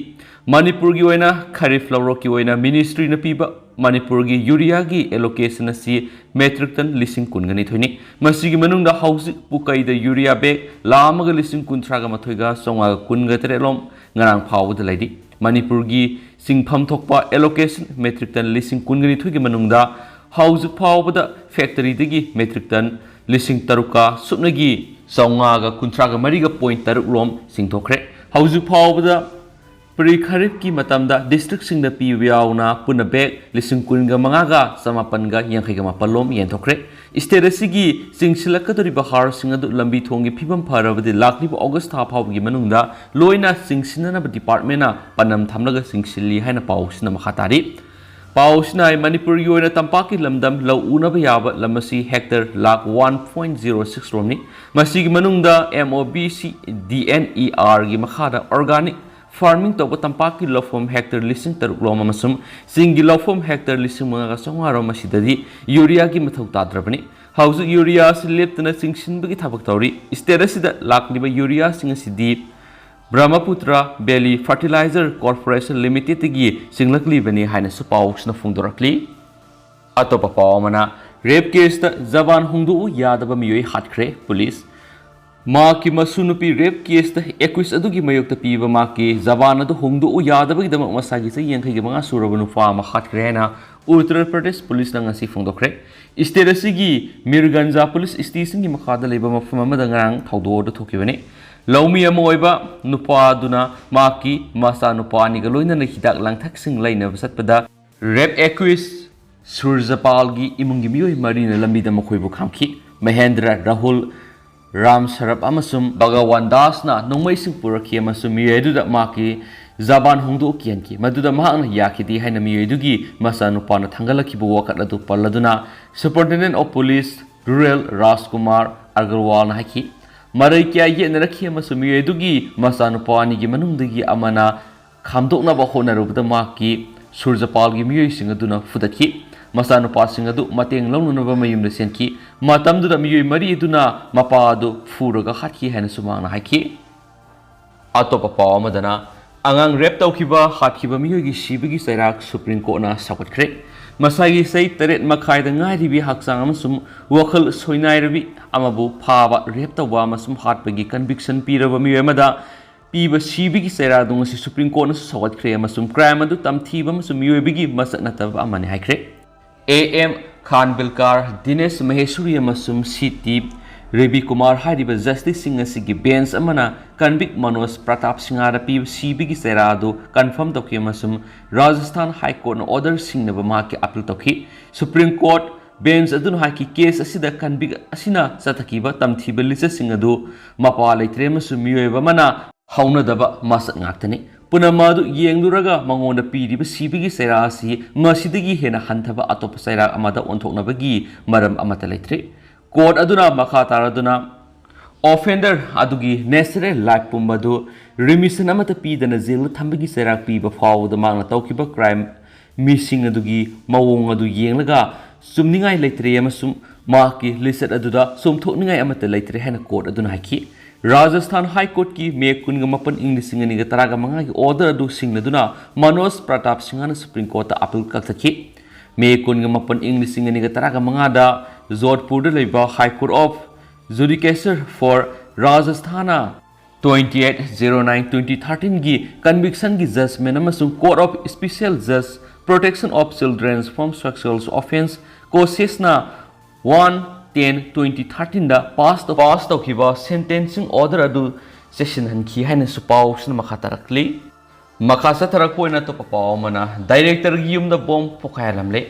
ꯃꯅꯤꯄꯨꯔꯒꯤ ꯑꯣꯏꯅ ꯈꯔꯤꯐ ꯂꯧꯔꯣꯛꯀꯤ ꯑꯣꯏꯅ ministryꯅ ꯄꯤꯕ ꯃꯅꯤꯄꯨꯔꯒꯤ ureaꯒꯤ allocation ꯑꯁꯤ metric ton ꯂꯤꯁꯤꯡ ꯀꯨꯟꯒ ꯅꯤꯊꯣꯏꯅꯤ꯫ ꯃꯁꯤꯒꯤ ꯃꯅꯨꯡꯗ ꯍꯧꯖꯤꯛ ꯄꯨꯀꯩꯗ urea bag ꯂꯥꯈ ꯑꯃꯒ ꯂꯤꯁꯤꯡ ꯀꯨꯟꯊ꯭ꯔꯥꯒ ꯃꯥꯊꯣꯏꯒ ꯆꯥꯝꯃꯉꯥꯒ ꯀꯨꯟꯒ ꯇꯔꯦꯠ ꯂꯣꯝ ꯉꯔꯥꯡ ꯐꯥꯎꯕꯗ ꯂꯩꯔꯤ꯫ ꯃꯅꯤꯄꯨꯔꯒꯤ ꯁꯤꯟꯐꯝ ꯊꯣꯛꯄ allocation metric ton ꯂꯤꯁꯤꯡ ꯀꯨꯟꯒ ꯅꯤꯊꯣꯏꯒꯤ ꯃꯅꯨꯡꯗ ꯍꯧꯖꯤꯛ ꯐꯥꯎꯕꯗ factoryꯗꯒꯤ metric ton ꯂꯤꯁꯤꯡ ꯇꯔꯨꯛꯀ ꯁꯨꯞꯅꯒꯤ ꯆꯥꯝꯃꯉꯥꯒ ꯀꯨꯟꯊ꯭ꯔꯥꯒ ꯃꯔꯤꯒ point ꯇꯔꯨꯛ ꯂꯣꯝ ꯆꯤꯡꯊꯣꯛꯈ꯭ꯔꯦ꯫ ꯍꯧꯖꯤꯛ ꯐꯥꯎꯕꯗ pre-kharifꯀꯤ ꯃꯇꯝꯗ districtꯁꯤꯡꯗ ꯄꯤꯕ ꯌꯥꯎꯅ ꯄꯨꯟꯅ bag ꯂꯤꯁꯤꯡ ꯀꯨꯟꯒ ꯃꯉꯥꯒ ꯆꯃꯥꯄꯟꯒ ꯌꯥꯡꯈꯩꯒ ꯃꯥꯄꯜ ꯂꯣꯝ ꯌꯦꯟꯊꯣꯛꯈ꯭ꯔꯦ꯫ State ꯑꯁꯤꯒꯤ ꯆꯤꯡꯁꯤꯜꯂꯛꯀꯗꯧꯔꯤꯕ ꯍꯥꯔꯁꯤꯡ ꯑꯗꯨ ꯂꯝꯕꯤ ꯊꯣꯡꯒꯤ ꯐꯤꯕꯝ ꯐꯔꯕꯗꯤ ꯂꯥꯛꯂꯤꯕ August ꯊꯥ ꯐꯥꯎꯕꯒꯤ ꯃꯅꯨꯡꯗ ꯂꯣꯏꯅ ꯆꯤꯡꯁꯤꯟꯅꯅꯕ departmentꯅ ꯄꯥꯟꯗꯝ ꯊꯝꯂꯒ ꯆꯤꯡꯁꯤꯜꯂꯤ ꯍꯥꯏꯅ ꯄꯥꯎꯁꯤꯅ ꯃꯈꯥ ꯇꯥꯔꯤ꯫ ꯄꯥꯎꯁꯤꯅ ꯍꯥꯏ, ꯃꯅꯤꯄꯨꯔꯒꯤ ꯑꯣꯏꯅ ꯇꯝꯄꯥꯛꯀꯤ ꯂꯝꯗꯝ ꯂꯧ ꯎꯅꯕ ꯌꯥꯕ ꯂꯝ ꯑꯁꯤ hectare lakh one point zero six ꯔꯣꯝꯅꯤ꯫ ꯃꯁꯤꯒꯤ ꯃꯅꯨꯡꯗ M O B C D N E R ꯒꯤ ꯃꯈꯥꯗ organic farming ꯇꯧꯕ ꯇꯝꯄꯥꯛꯀꯤ ꯂꯧꯐꯝ ꯍꯦꯛꯇꯔ ꯂꯤꯁꯤꯡ ꯇꯔꯨꯛ ꯔꯣꯝ ꯑꯃꯁꯨꯡ ꯆꯤꯡꯒꯤ ꯂꯧꯐꯝ ꯍꯦꯛꯇꯔ ꯂꯤꯁꯤꯡ ꯃꯉꯥꯒ ꯆꯥꯝꯃꯉꯥ ꯔꯣꯝ ꯑꯁꯤꯗꯗꯤ ꯌꯨꯔꯤꯌꯥꯒꯤ ꯃꯊꯧ ꯇꯥꯗ꯭ꯔꯕꯅꯤ꯫ ꯍꯧꯖꯤꯛ ꯌꯨꯔꯤꯌꯥ ꯑꯁꯤ ꯂꯦꯞꯇꯅ ꯆꯤꯡꯁꯤꯟꯕꯒꯤ ꯊꯕꯛ ꯇꯧꯔꯤ꯫ State ꯑꯁꯤꯗ ꯂꯥꯛꯂꯤꯕ ꯌꯨꯔꯤꯌꯥꯁꯤꯡ ꯑꯁꯤꯗꯤ Brahmaputra Valley Fertilizer Corporation Limited ꯇꯒꯤ ꯆꯤꯡꯂꯛꯂꯤꯕꯅꯤ ꯍꯥꯏꯅꯁꯨ ꯄꯥꯎꯁꯤꯅ ꯐꯣꯡꯗꯣꯔꯛꯂꯤ꯫ ꯑꯇꯣꯞꯄ ꯄꯥꯎ ꯑꯃꯅ, rape case ꯇ ꯖꯕꯥꯟ ꯍꯣꯡꯗꯣꯛꯎ ꯌꯥꯗꯕ ꯃꯤꯑꯣꯏ ꯍꯥꯠꯈ꯭ꯔꯦ ꯄꯨꯂꯤꯁ꯫ ꯃꯍꯥꯛꯀꯤ ꯃꯁꯨ ꯅꯨꯄꯤ rape case ꯇ accused ꯑꯗꯨꯒꯤ ꯃꯥꯌꯣꯛꯇ ꯄꯤꯕ ꯃꯍꯥꯛꯀꯤ ꯖꯕꯥꯟ ꯑꯗꯨ ꯍꯣꯡꯗꯣꯛꯎ ꯌꯥꯗꯕꯒꯤꯗꯃꯛ ꯃꯁꯥꯒꯤ ꯆꯍꯤ ꯌꯥꯡꯈꯩꯒꯤ ꯃꯉꯥ ꯁꯨꯔꯕ ꯅꯨꯄꯥ ꯑꯃ ꯍꯥꯠꯈ꯭ꯔꯦ ꯍꯥꯏꯅ ꯎꯠꯇꯔ ꯄ꯭ꯔꯗꯦꯁ ꯄꯨꯂꯤꯁꯅ ꯉꯁꯤ ꯐꯣꯡꯗꯣꯛꯈ꯭ꯔꯦ꯫ State ꯑꯁꯤꯒꯤ ꯃꯤꯔꯒꯟꯖꯥ ꯄꯨꯂꯤꯁ station ꯒꯤ ꯃꯈꯥꯗ ꯂꯩꯕ ꯃꯐꯝ ꯑꯃꯗ ꯉꯔꯥꯡ ꯊꯧꯗꯣꯛ ꯑꯗꯨ ꯊꯣꯛꯈꯤꯕꯅꯤ꯫ ꯂꯧꯃꯤ ꯑꯃ ꯑꯣꯏꯕ ꯅꯨꯄꯥ ꯑꯗꯨꯅ ꯃꯍꯥꯛꯀꯤ ꯃꯆꯥꯅꯨꯄꯥ ꯑꯅꯤꯒ ꯂꯣꯏꯅꯅ ꯍꯤꯗꯥꯛ ꯂꯥꯡꯊꯛꯁꯤꯡ ꯂꯩꯅꯕ ꯆꯠꯄꯗ rape accused ꯁꯨꯔꯖꯄꯥꯜꯒꯤ ꯏꯃꯨꯡꯒꯤ ꯃꯤꯑꯣꯏ ꯃꯔꯤꯅ ꯂꯝꯕꯤꯗ ꯃꯈꯣꯏꯕꯨ ꯈꯥꯝꯈꯤ꯫ ꯃꯍꯦꯟꯗ꯭ꯔ, ꯔꯥꯍꯨꯜ, ꯔꯥꯝ ꯁꯔꯞ ꯑꯃꯁꯨꯡ ꯚꯒꯋꯥꯟ ꯗꯥꯁꯅ ꯅꯣꯡꯃꯩꯁꯤꯡ ꯄꯨꯔꯛꯈꯤ ꯑꯃꯁꯨꯡ ꯃꯤꯑꯣꯏ ꯑꯗꯨꯗ ꯃꯍꯥꯛꯀꯤ ꯖꯕꯥꯟ ꯍꯣꯡꯗꯣꯛꯈꯤꯍꯟꯈꯤ꯫ ꯃꯗꯨꯗ ꯃꯍꯥꯛꯅ ꯌꯥꯈꯤꯗꯦ ꯍꯥꯏꯅ ꯃꯤꯑꯣꯏ ꯑꯗꯨꯒꯤ ꯃꯆꯥꯅꯨꯄꯥꯅ ꯊꯥꯡꯒꯠꯂꯛꯈꯤꯕ ꯋꯥꯀꯠ ꯑꯗꯨ ꯄꯜꯂꯗꯨꯅ Superintendent of Police Rural ꯔꯥꯖꯀꯨꯃꯥꯔ ꯑꯒꯔꯋꯥꯜꯅ ꯍꯥꯏꯈꯤ꯫ ꯃꯔꯩ ꯀꯌꯥ ꯌꯦꯠꯅꯔꯛꯈꯤ ꯑꯃꯁꯨꯡ ꯃꯤꯑꯣꯏ ꯑꯗꯨꯒꯤ ꯃꯆꯥꯅꯨꯄꯥ ꯑꯅꯤꯒꯤ ꯃꯅꯨꯡꯗꯒꯤ ꯑꯃꯅ ꯈꯥꯝꯗꯣꯛꯅꯕ ꯍꯣꯠꯅꯔꯨꯕꯗ ꯃꯍꯥꯛꯀꯤ ꯁꯨꯔꯖꯄꯥꯜꯒꯤ ꯃꯤꯑꯣꯏꯁꯤꯡ ꯑꯗꯨꯅ ꯐꯨꯗꯠꯈꯤ꯫ ꯃꯆꯥꯅꯨꯄꯥꯁꯤꯡ ꯑꯗꯨ ꯃꯇꯦꯡ ꯂꯧꯅꯅꯕ ꯃꯌꯨꯝꯗ ꯆꯦꯟꯈꯤ꯫ ꯃꯇꯝꯗꯨꯗ ꯃꯤꯑꯣꯏ ꯃꯔꯤ ꯑꯗꯨꯅ ꯃꯄꯥ ꯑꯗꯨ ꯐꯨꯔꯒ ꯍꯥꯠꯈꯤ ꯍꯥꯏꯅꯁꯨ ꯃꯍꯥꯛꯅ ꯍꯥꯏꯈꯤ꯫ ꯑꯇꯣꯞꯄ ꯄꯥꯎ ꯑꯃꯗꯅ, ꯑꯉꯥꯡ rape ꯇꯧꯈꯤꯕ ꯍꯥꯠꯈꯤꯕ ꯃꯤꯑꯣꯏꯒꯤ ꯁꯤꯕꯒꯤ ꯆꯩꯔꯥꯛ Supreme Court ꯅ ꯁꯧꯒꯠꯈ꯭ꯔꯦ꯫ ꯃꯁꯥꯒꯤ ꯆꯍꯤ ꯇꯔꯦꯠ ꯃꯈꯥꯏꯗ ꯉꯥꯏꯔꯤꯕꯤ ꯍꯛꯆꯥꯡ ꯑꯃꯁꯨꯡ ꯋꯥꯈꯜ ꯁꯣꯏꯅꯥꯏꯔꯕꯤ ꯑꯃꯕꯨ ꯐꯥꯕ, rape ꯇꯧꯕ ꯑꯃꯁꯨꯡ ꯍꯥꯠꯄꯒꯤ conviction ꯄꯤꯔꯕ ꯃꯤꯑꯣꯏ ꯑꯃꯗ ꯄꯤꯕ ꯁꯤꯕꯒꯤ ꯆꯩꯔꯥꯛ ꯑꯗꯨ ꯉꯁꯤ Supreme Court ꯅꯁꯨ ꯁꯧꯒꯠꯈ꯭ꯔꯦ ꯑꯃꯁꯨꯡ crime ꯑꯗꯨ ꯇꯝꯊꯤꯕ ꯑꯃꯁꯨꯡ ꯃꯤꯑꯣꯏꯕꯒꯤ ꯃꯁꯛ ꯅꯠꯇꯕ ꯑꯃꯅꯤ ꯍꯥꯏꯈ꯭ꯔꯦ꯫ A M Khanvilkar, Dinesh Maheshwari ꯑꯃꯁꯨꯡ C T Ravi Kumar ꯍꯥꯏꯔꯤꯕ justice ꯁꯤꯡ ꯑꯁꯤꯒꯤ bench ꯑꯃꯅ convict ꯃꯅꯣꯖ ꯄ꯭ꯔꯇꯥꯞ ꯁꯤꯡꯍꯗ ꯄꯤꯕ ꯁꯤꯕꯒꯤ ꯆꯩꯔꯥꯛ ꯑꯗꯨ confirm ꯇꯧꯈꯤ ꯑꯃꯁꯨꯡ Rajasthan High Court ꯅ order ꯁꯤꯡꯅꯕ ꯃꯍꯥꯛꯀꯤ appeal ꯇꯧꯈꯤ꯫ Supreme Court bench ꯑꯗꯨꯅ ꯍꯥꯏꯈꯤ, case ꯑꯁꯤꯗ convict ꯑꯁꯤꯅ ꯆꯠꯊꯈꯤꯕ ꯇꯝꯊꯤꯕ ꯂꯤꯆꯠꯁꯤꯡ ꯑꯗꯨ ꯃꯄꯥ ꯂꯩꯇ꯭ꯔꯦ ꯑꯃꯁꯨꯡ ꯃꯤꯑꯣꯏꯕ ꯑꯃꯅ ꯍꯧꯅꯗꯕ ꯃꯁꯛ ꯉꯥꯛꯇꯅꯤ꯫ ꯄꯨꯝꯅꯃꯛ ꯑꯗꯨ ꯌꯦꯡꯂꯨꯔꯒ ꯃꯉꯣꯟꯗ ꯄꯤꯔꯤꯕ ꯁꯤꯕꯒꯤ ꯆꯩꯔꯥꯛ ꯑꯁꯤ ꯃꯁꯤꯗꯒꯤ ꯍꯦꯟꯅ ꯍꯟꯊꯕ ꯑꯇꯣꯞꯄ ꯆꯩꯔꯥꯛ ꯑꯃꯗ ꯑꯣꯟꯊꯣꯛꯅꯕꯒꯤ ꯃꯔꯝ ꯑꯃꯠꯇ ꯂꯩꯇ꯭ꯔꯤ꯫ ꯀꯣꯔꯠ ꯑꯗꯨꯅ ꯃꯈꯥ ꯇꯥꯔꯗꯨꯅ ꯑꯣꯐꯦꯟꯗꯔ ꯑꯗꯨꯒꯤ natural life ꯄꯨꯝꯕ ꯑꯗꯨ remission ꯑꯃꯠꯇ ꯄꯤꯗꯅ ꯖꯦꯜꯗ ꯊꯝꯕꯒꯤ ꯆꯩꯔꯥꯛ ꯄꯤꯕ ꯐꯥꯎꯕꯗ ꯃꯍꯥꯛꯅ ꯇꯧꯈꯤꯕ crime ꯃꯤꯁꯤꯡ ꯑꯗꯨꯒꯤ ꯃꯑꯣꯡ ꯑꯗꯨ ꯌꯦꯡꯂꯒ ꯆꯨꯝꯅꯤꯡꯉꯥꯏ ꯂꯩꯇ꯭ꯔꯦ ꯑꯃꯁꯨꯡ ꯃꯍꯥꯛꯀꯤ ꯂꯤꯆꯠ ꯑꯗꯨꯗ ꯆꯨꯝꯊꯣꯛꯅꯤꯡꯉꯥꯏ ꯑꯃꯠꯇ ꯂꯩꯇ꯭ꯔꯦ ꯍꯥꯏꯅ ꯀꯣꯔꯠ ꯑꯗꯨꯅ ꯍꯥꯏꯈꯤ꯫ ꯔꯥꯖꯁꯊꯥꯟ ꯍꯥꯏ ꯀꯣꯔꯠꯀꯤ ꯃꯦ ꯀꯨꯟꯒ ꯃꯥꯄꯟ ꯏꯪ ꯂꯤꯁꯤꯡ ꯑꯅꯤꯒ ꯇꯔꯥꯒ ꯃꯉꯥꯒꯤ order ꯑꯗꯨ ꯁꯤꯡꯅꯗꯨꯅ ꯃꯅꯣꯖ ꯄ꯭ꯔꯇꯥꯞ ꯁꯤꯡꯍꯅ Supreme Courtꯇ appeal ꯀꯛꯊꯠꯈꯤ꯫ ꯃꯦ ꯀꯨꯟꯒ ꯃꯥꯄꯟ ꯏꯪ ꯂꯤꯁꯤꯡ ꯑꯅꯤꯒ ꯇꯔꯥꯒ ꯃꯉꯥꯗ ꯖꯣꯙꯄꯨꯔꯗ ꯂꯩꯕ High Court of Judicature for Rajasthanꯅ twenty eight zero nine twenty thirteenꯒꯤ convictionꯒꯤ judgment ꯑꯃꯁꯨꯡ Court of Special Judge Protection of Children from Sexual Offence, COSESNA, one ten twenty thirteenꯗ pass ꯇꯧ-, pass ꯇꯧꯈꯤꯕ sentencing order ꯑꯗꯨ ꯆꯦꯠꯁꯤꯟꯍꯟꯈꯤ ꯍꯥꯏꯅꯁꯨ ꯄꯥꯎꯁꯤꯅ ꯃꯈꯥ ꯇꯥꯔꯛꯂꯤ꯫ ꯃꯈꯥ ꯆꯠꯊꯔꯛꯄ ꯑꯣꯏꯅ ꯑꯇꯣꯞꯄ ꯄꯥꯎ ꯑꯃꯅ, directorꯒꯤ ꯌꯨꯝꯗ bomb ꯄꯣꯈꯥꯏꯍꯜꯂꯝꯂꯦ꯫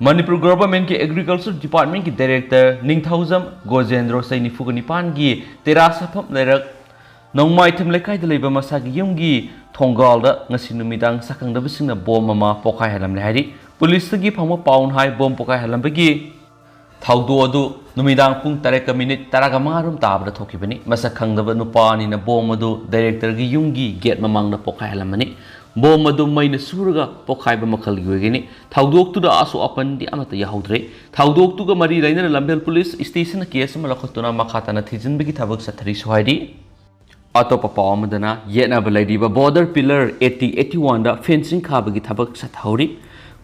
ꯃꯅꯤꯄꯨꯔ governmentꯀꯤ agriculture departmentꯀꯤ director ꯅꯤꯡꯊꯧꯖꯝ ꯒꯣꯖꯦꯟꯗ꯭ꯔꯣ, ꯆꯍꯤ ꯅꯤꯐꯨꯒ ꯅꯤꯄꯥꯟꯒꯤ, ꯇꯦꯔꯥ ꯁꯥꯐꯝ ꯂꯩꯔꯛ ꯅꯣꯡꯃꯥꯏꯊꯦꯝ ꯂꯩꯀꯥꯏꯗ ꯂꯩꯕ ꯃꯁꯥꯒꯤ ꯌꯨꯝꯒꯤ ꯊꯣꯡꯒꯥꯜꯗ ꯉꯁꯤ ꯅꯨꯃꯤꯗꯥꯡ ꯁꯛꯈꯪꯗꯕꯁꯤꯡꯅ bomb ꯑꯃ ꯄꯣꯈꯥꯏꯍꯜꯂꯝꯂꯦ ꯍꯥꯏꯔꯤ꯫ ꯄꯨꯂꯤꯁꯇꯒꯤ ꯐꯪꯕ ꯄꯥꯎꯅ ꯍꯥꯏ, bomb ꯄꯣꯈꯥꯏꯍꯜꯂꯝꯕꯒꯤ ꯊꯧꯗꯣꯛ ꯑꯗꯨ ꯅꯨꯃꯤꯗꯥꯡ ꯄꯨꯡ ꯇꯔꯦꯠꯀ minute ꯇꯔꯥꯒ ꯃꯉꯥ ꯔꯣꯝ ꯇꯥꯕꯗ ꯊꯣꯛꯈꯤꯕꯅꯤ꯫ ꯃꯁꯛ ꯈꯪꯗꯕ ꯅꯨꯄꯥ ꯑꯅꯤꯅ bomb ꯑꯗꯨ directorꯒꯤ ꯌꯨꯝꯒꯤ gate ꯃꯃꯥꯡꯗ ꯄꯣꯈꯥꯏꯍꯜꯂꯝꯕꯅꯤ꯫ Bomb ꯑꯗꯨ ꯃꯩꯅ ꯁꯨꯔꯒ ꯄꯣꯈꯥꯏꯕ ꯃꯈꯜꯒꯤ ꯑꯣꯏꯒꯅꯤ꯫ ꯊꯧꯗꯣꯛꯇꯨꯗ ꯑꯁꯣꯛ ꯑꯄꯟꯗꯤ ꯑꯃꯠꯇ ꯌꯥꯎꯍꯧꯗ꯭ꯔꯦ꯫ ꯊꯧꯗꯣꯛꯇꯨꯒ ꯃꯔꯤ ꯂꯩꯅꯅ ꯂꯝꯐꯦꯜ ꯄꯨꯂꯤꯁ stationꯅ case ꯑꯃ ꯂꯧꯈꯠꯇꯨꯅ ꯃꯈꯥ ꯇꯥꯅ ꯊꯤꯖꯤꯟꯕꯒꯤ ꯊꯕꯛ ꯆꯠꯊꯔꯤꯁꯨ ꯍꯥꯏꯔꯤ꯫ ꯑꯇꯣꯞꯄ ꯄꯥꯎ ꯑꯃꯗꯅ, ꯌꯦꯠꯅꯕ ꯂꯩꯔꯤꯕ border pillar eighty eighty oneꯗ fencing ꯈꯥꯕꯒꯤ ꯊꯕꯛ ꯆꯠꯊꯍꯧꯔꯤ꯫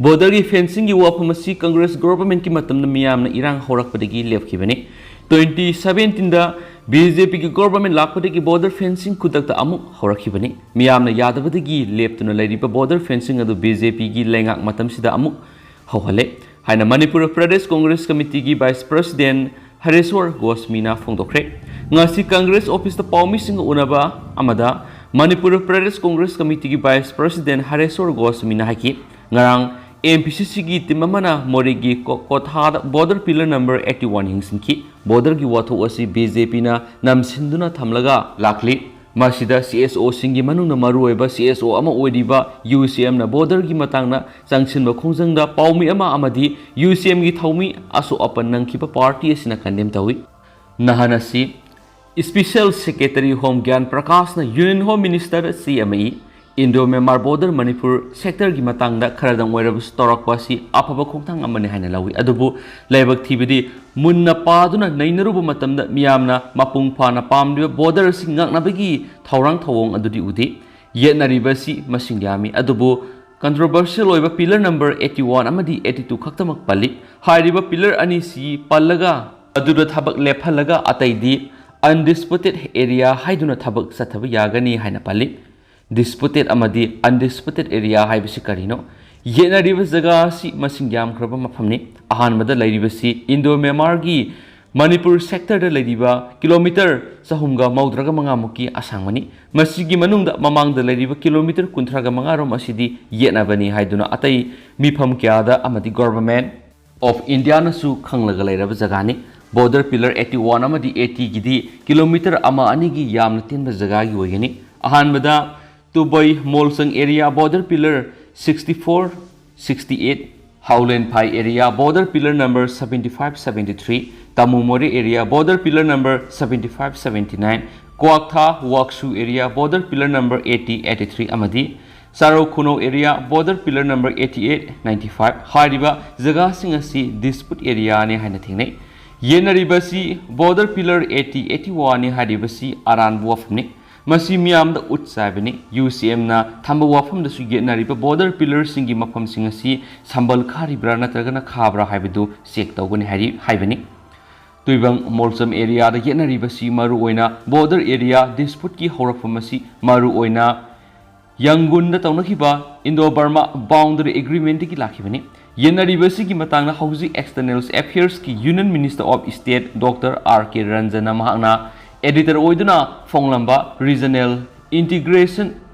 Borderꯒꯤ fencingꯒꯤ ꯋꯥꯐꯝ ꯑꯁꯤ Congress governmentꯀꯤ ꯃꯇꯝꯗ ꯃꯤꯌꯥꯝꯅ ꯏꯔꯥꯡ ꯍꯧꯔꯛꯄꯗꯒꯤ ꯂꯦꯞꯈꯤꯕꯅꯤ꯫ Twenty seventeenꯗ BJPꯒꯤ government ꯂꯥꯛꯄꯗꯒꯤ border fencing ꯈꯨꯗꯛꯇ ꯑꯃꯨꯛ ꯍꯧꯔꯛꯈꯤꯕꯅꯤ꯫ ꯃꯤꯌꯥꯝꯅ ꯌꯥꯗꯕꯗꯒꯤ ꯂꯦꯞꯇꯨꯅ ꯂꯩꯔꯤꯕ border fencing ꯑꯗꯨ BJPꯒꯤ ꯂꯩꯉꯥꯛ ꯃꯇꯝꯁꯤꯗ ꯑꯃꯨꯛ ꯍꯧꯍꯜꯂꯦ ꯍꯥꯏꯅ ꯃꯅꯤꯄꯨꯔ ꯄ꯭ꯔꯗꯦꯁ ꯀꯣꯡꯒ꯭ꯔꯦꯁ ꯀꯃꯤꯇꯤꯒꯤ vice president ꯍꯔꯦꯁꯣꯔ ꯒꯣꯁꯃꯤꯅ ꯐꯣꯡꯗꯣꯛꯈ꯭ꯔꯦ꯫ ꯉꯁꯤ Congress officeꯇ ꯄꯥꯎꯃꯤꯁꯤꯡꯒ ꯎꯅꯕ ꯑꯃꯗ ꯃꯅꯤꯄꯨꯔ ꯄ꯭ꯔꯗꯦꯁ ꯀꯣꯡꯒ꯭ꯔꯦꯁ ꯀꯃꯤꯇꯤꯒꯤ vice president ꯍꯔꯦꯁꯣꯔ ꯒꯣꯁꯃꯤꯅ ꯍꯥꯏꯈꯤ, ꯉꯔꯥꯡ MPCCꯒꯤ team ꯑꯃꯅ ꯃꯣꯔꯦꯒꯤ ꯀꯣ-, ꯀꯣꯊꯥꯗ border pillar number eighty one ꯌꯦꯡꯁꯤꯟꯈꯤ꯫ Borderꯒꯤ ꯋꯥꯊꯣꯛ ꯑꯁꯤ BJPꯅ ꯅꯝꯁꯤꯟꯗꯨꯅ ꯊꯝꯂꯒ ꯂꯥꯛꯂꯤ꯫ ꯃꯁꯤꯗ ꯁꯤ ꯑꯦꯁ ꯑꯣꯁꯤꯡꯒꯤ ꯃꯅꯨꯡꯗ ꯃꯔꯨꯑꯣꯏꯕ ꯁꯤ ꯑꯦꯁ ꯑꯣ ꯑꯃ ꯑꯣꯏꯔꯤꯕ ꯌꯨ ꯁꯤ ꯑꯦꯝꯅ ꯕꯣꯔꯗꯔꯒꯤ ꯃꯇꯥꯡꯗ ꯆꯪꯁꯤꯟꯕ ꯈꯣꯡꯖꯪꯗ ꯄꯥꯎꯃꯤ ꯑꯃ ꯑꯃꯗꯤ ꯌꯨ ꯁꯤ ꯑꯦꯝꯒꯤ ꯊꯧꯃꯤ ꯑꯁꯣꯛ ꯑꯄꯟ ꯅꯪꯈꯤꯕ ꯄꯥꯔꯇꯤ ꯑꯁꯤꯅ ꯀꯟꯗꯦꯝ ꯇꯧꯏ꯫ ꯅꯍꯥꯟ ꯑꯁꯤ ꯏꯁꯄꯤꯁꯦꯜ ꯁꯦꯀ꯭ꯔꯦꯇꯔꯤ ꯍꯣꯝ ꯒ꯭ꯌꯥꯟ ꯄ꯭ꯔꯀꯥꯁꯅ ꯌꯨꯅꯤꯌꯟ ꯍꯣꯝ ꯃꯤꯅꯤꯁꯇꯔ ꯆꯦ ꯑꯃ E, Indo Myanmar border Manipur ꯁꯦꯛꯇꯔꯒꯤ ꯃꯇꯥꯡꯗ ꯈꯔꯗꯪ ꯑꯣꯏꯔꯕꯁꯨ ꯇꯧꯔꯛꯄ ꯑꯁꯤ ꯑꯐꯕ ꯈꯣꯡꯊꯥꯡ ꯑꯃꯅꯤ ꯍꯥꯏꯅ ꯂꯧꯏ꯫ ꯑꯗꯨꯕꯨ ꯂꯥꯏꯕꯛ ꯊꯤꯕꯗꯤ ꯃꯨꯟꯅ ꯄꯥꯗꯨꯅ ꯅꯩꯅꯔꯨꯕ ꯃꯇꯝꯗ ꯃꯤꯌꯥꯝꯅ ꯃꯄꯨꯡ ꯐꯥꯅ ꯄꯥꯝꯂꯤꯕ ꯕꯣꯔꯗꯔ ꯑꯁꯤ ꯉꯥꯛꯅꯕꯒꯤ ꯊꯧꯔꯥꯡ ꯊꯧꯑꯣꯡ ꯑꯗꯨꯗꯤ ꯎꯗꯦ꯫ ꯌꯦꯠꯅꯔꯤꯕ ꯑꯁꯤ ꯃꯁꯤꯡ ꯌꯥꯝꯃꯤ, ꯑꯗꯨꯕꯨ ꯀꯟꯇ꯭ꯔꯣꯚꯔꯁꯤꯌꯦꯜ ꯑꯣꯏꯕ ꯄꯤꯂꯔ ꯅꯝꯕꯔ eighty one ꯑꯃꯗꯤ eighty two ꯈꯛꯇꯃꯛ ꯄꯜꯂꯤ꯫ ꯍꯥꯏꯔꯤꯕ ꯄꯤꯂꯔ ꯑꯅꯤꯁꯤ ꯄꯜꯂꯒ ꯑꯗꯨꯗ ꯊꯕꯛ ꯂꯦꯞꯍꯜꯂꯒ ꯑꯇꯩꯗꯤ undisputed area ꯍꯥꯏꯗꯨꯅ ꯊꯕꯛ ꯆꯠꯊꯕ ꯌꯥꯒꯅꯤ ꯍꯥꯏꯅ ꯄꯜꯂꯤ꯫ Disputed ꯑꯃꯗꯤ undisputed area ꯍꯥꯏꯕꯁꯤ ꯀꯔꯤꯅꯣ? ꯌꯦꯠꯅꯔꯤꯕ ꯖꯒꯥ ꯑꯁꯤ ꯃꯁꯤꯡ ꯌꯥꯝꯈ꯭ꯔꯕ ꯃꯐꯝꯅꯤ꯫ ꯑꯍꯥꯟꯕꯗ ꯂꯩꯔꯤꯕꯁꯤ ꯏꯟꯗꯣ ꯃ꯭ꯌꯥꯟꯃꯥꯔꯒꯤ ꯃꯅꯤꯄꯨꯔ ꯁꯦꯛꯇꯔꯗ ꯂꯩꯔꯤꯕ ꯀꯤꯂꯣꯃꯤꯇꯔ ꯆꯍꯨꯝꯒ ꯃꯧꯗ꯭ꯔꯥꯒ ꯃꯉꯥ ꯃꯨꯛꯀꯤ ꯑꯁꯥꯡꯕꯅꯤ꯫ ꯃꯁꯤꯒꯤ ꯃꯅꯨꯡꯗ ꯃꯃꯥꯡꯗ ꯂꯩꯔꯤꯕ ꯀꯤꯂꯣꯃꯤꯇꯔ ꯀꯨꯟꯊ꯭ꯔꯥꯒ ꯃꯉꯥ ꯔꯣꯝ ꯑꯁꯤꯗꯤ ꯌꯦꯠꯅꯕꯅꯤ ꯍꯥꯏꯗꯨꯅ ꯑꯇꯩ ꯃꯤꯐꯝ ꯀꯌꯥꯗ ꯑꯃꯗꯤ Government of Indiaꯅꯁꯨ ꯈꯪꯂꯒ ꯂꯩꯔꯕ ꯖꯒꯥꯅꯤ꯫ Border pillar eighty one ꯑꯃꯗꯤ eighty ꯒꯤꯗꯤ ꯀꯤꯂꯣꯃꯤꯇꯔ ꯑꯃ ꯑꯅꯤꯒꯤ ꯌꯥꯝꯅ ꯇꯦꯟꯕ ꯖꯒꯥꯒꯤ ꯑꯣꯏꯒꯅꯤ꯫ ꯑꯍꯥꯟꯕꯗ ꯇꯨꯕꯩ ꯃꯣꯜꯁꯪ area border pillar sixty four, sixty eight, Howlenphai area border pillar number seventy five, seventy three, Tamumori area border pillar number seventy five, seventy nine, Kwakthar Waksu area border pillar number eighty, eighty three ꯑꯃꯗꯤ Sarokhuno area border pillar number eighty eight, ninety five ꯍꯥꯏꯔꯤꯕ ꯖꯒꯥꯁꯤꯡ ꯑꯁꯤ dispute areaꯅꯤ ꯍꯥꯏꯅ ꯊꯦꯡꯅꯩ꯫ ꯌꯦꯠꯅꯔꯤꯕꯁꯤ border pillar eighty, eighty oneꯅꯤ ꯍꯥꯏꯔꯤꯕꯁꯤ ꯑꯔꯥꯟꯕ ꯋꯥꯐꯝꯅꯤ꯫ ꯃꯁꯤ ꯃꯤꯌꯥꯝꯗ ꯎꯠ ꯆꯥꯏꯕꯅꯤ꯫ ꯌꯨ ꯁꯤ ꯑꯦꯝꯅ ꯊꯝꯕ ꯋꯥꯐꯝꯗꯁꯨ ꯌꯦꯠꯅꯔꯤꯕ border pillarꯁꯤꯡꯒꯤ ꯃꯐꯝꯁꯤꯡ ꯑꯁꯤ ꯁꯝꯕꯜ ꯈꯥꯔꯤꯕ꯭ꯔꯥ ꯅꯠꯇ꯭ꯔꯒꯅ ꯈꯥꯕ꯭ꯔꯥ ꯍꯥꯏꯕꯗꯨ check ꯇꯧꯒꯅꯤ ꯍꯥꯏꯔꯤ ꯍꯥꯏꯕꯅꯤ꯫ ꯇꯨꯏꯕꯪ ꯃꯣꯜꯁꯝ areaꯗ ꯌꯦꯠꯅꯔꯤꯕꯁꯤ ꯃꯔꯨꯑꯣꯏꯅ border area disputeꯀꯤ ꯍꯧꯔꯛꯐꯝ ꯑꯁꯤ ꯃꯔꯨꯑꯣꯏꯅ ꯌꯪꯒꯨꯟꯗ ꯇꯧꯅꯈꯤꯕ Indo-Burma Boundary Agreementꯗꯒꯤ ꯂꯥꯛꯈꯤꯕꯅꯤ꯫ ꯌꯦꯠꯅꯔꯤꯕꯁꯤꯒꯤ ꯃꯇꯥꯡꯗ ꯍꯧꯖꯤꯛ External Affairsꯀꯤ Union Minister of State Doctor R K Ranjanꯅ ꯃꯍꯥꯛꯅ editor ꯑꯣꯏꯗꯨꯅ ꯐꯣꯡꯂꯝꯕ Regional Integration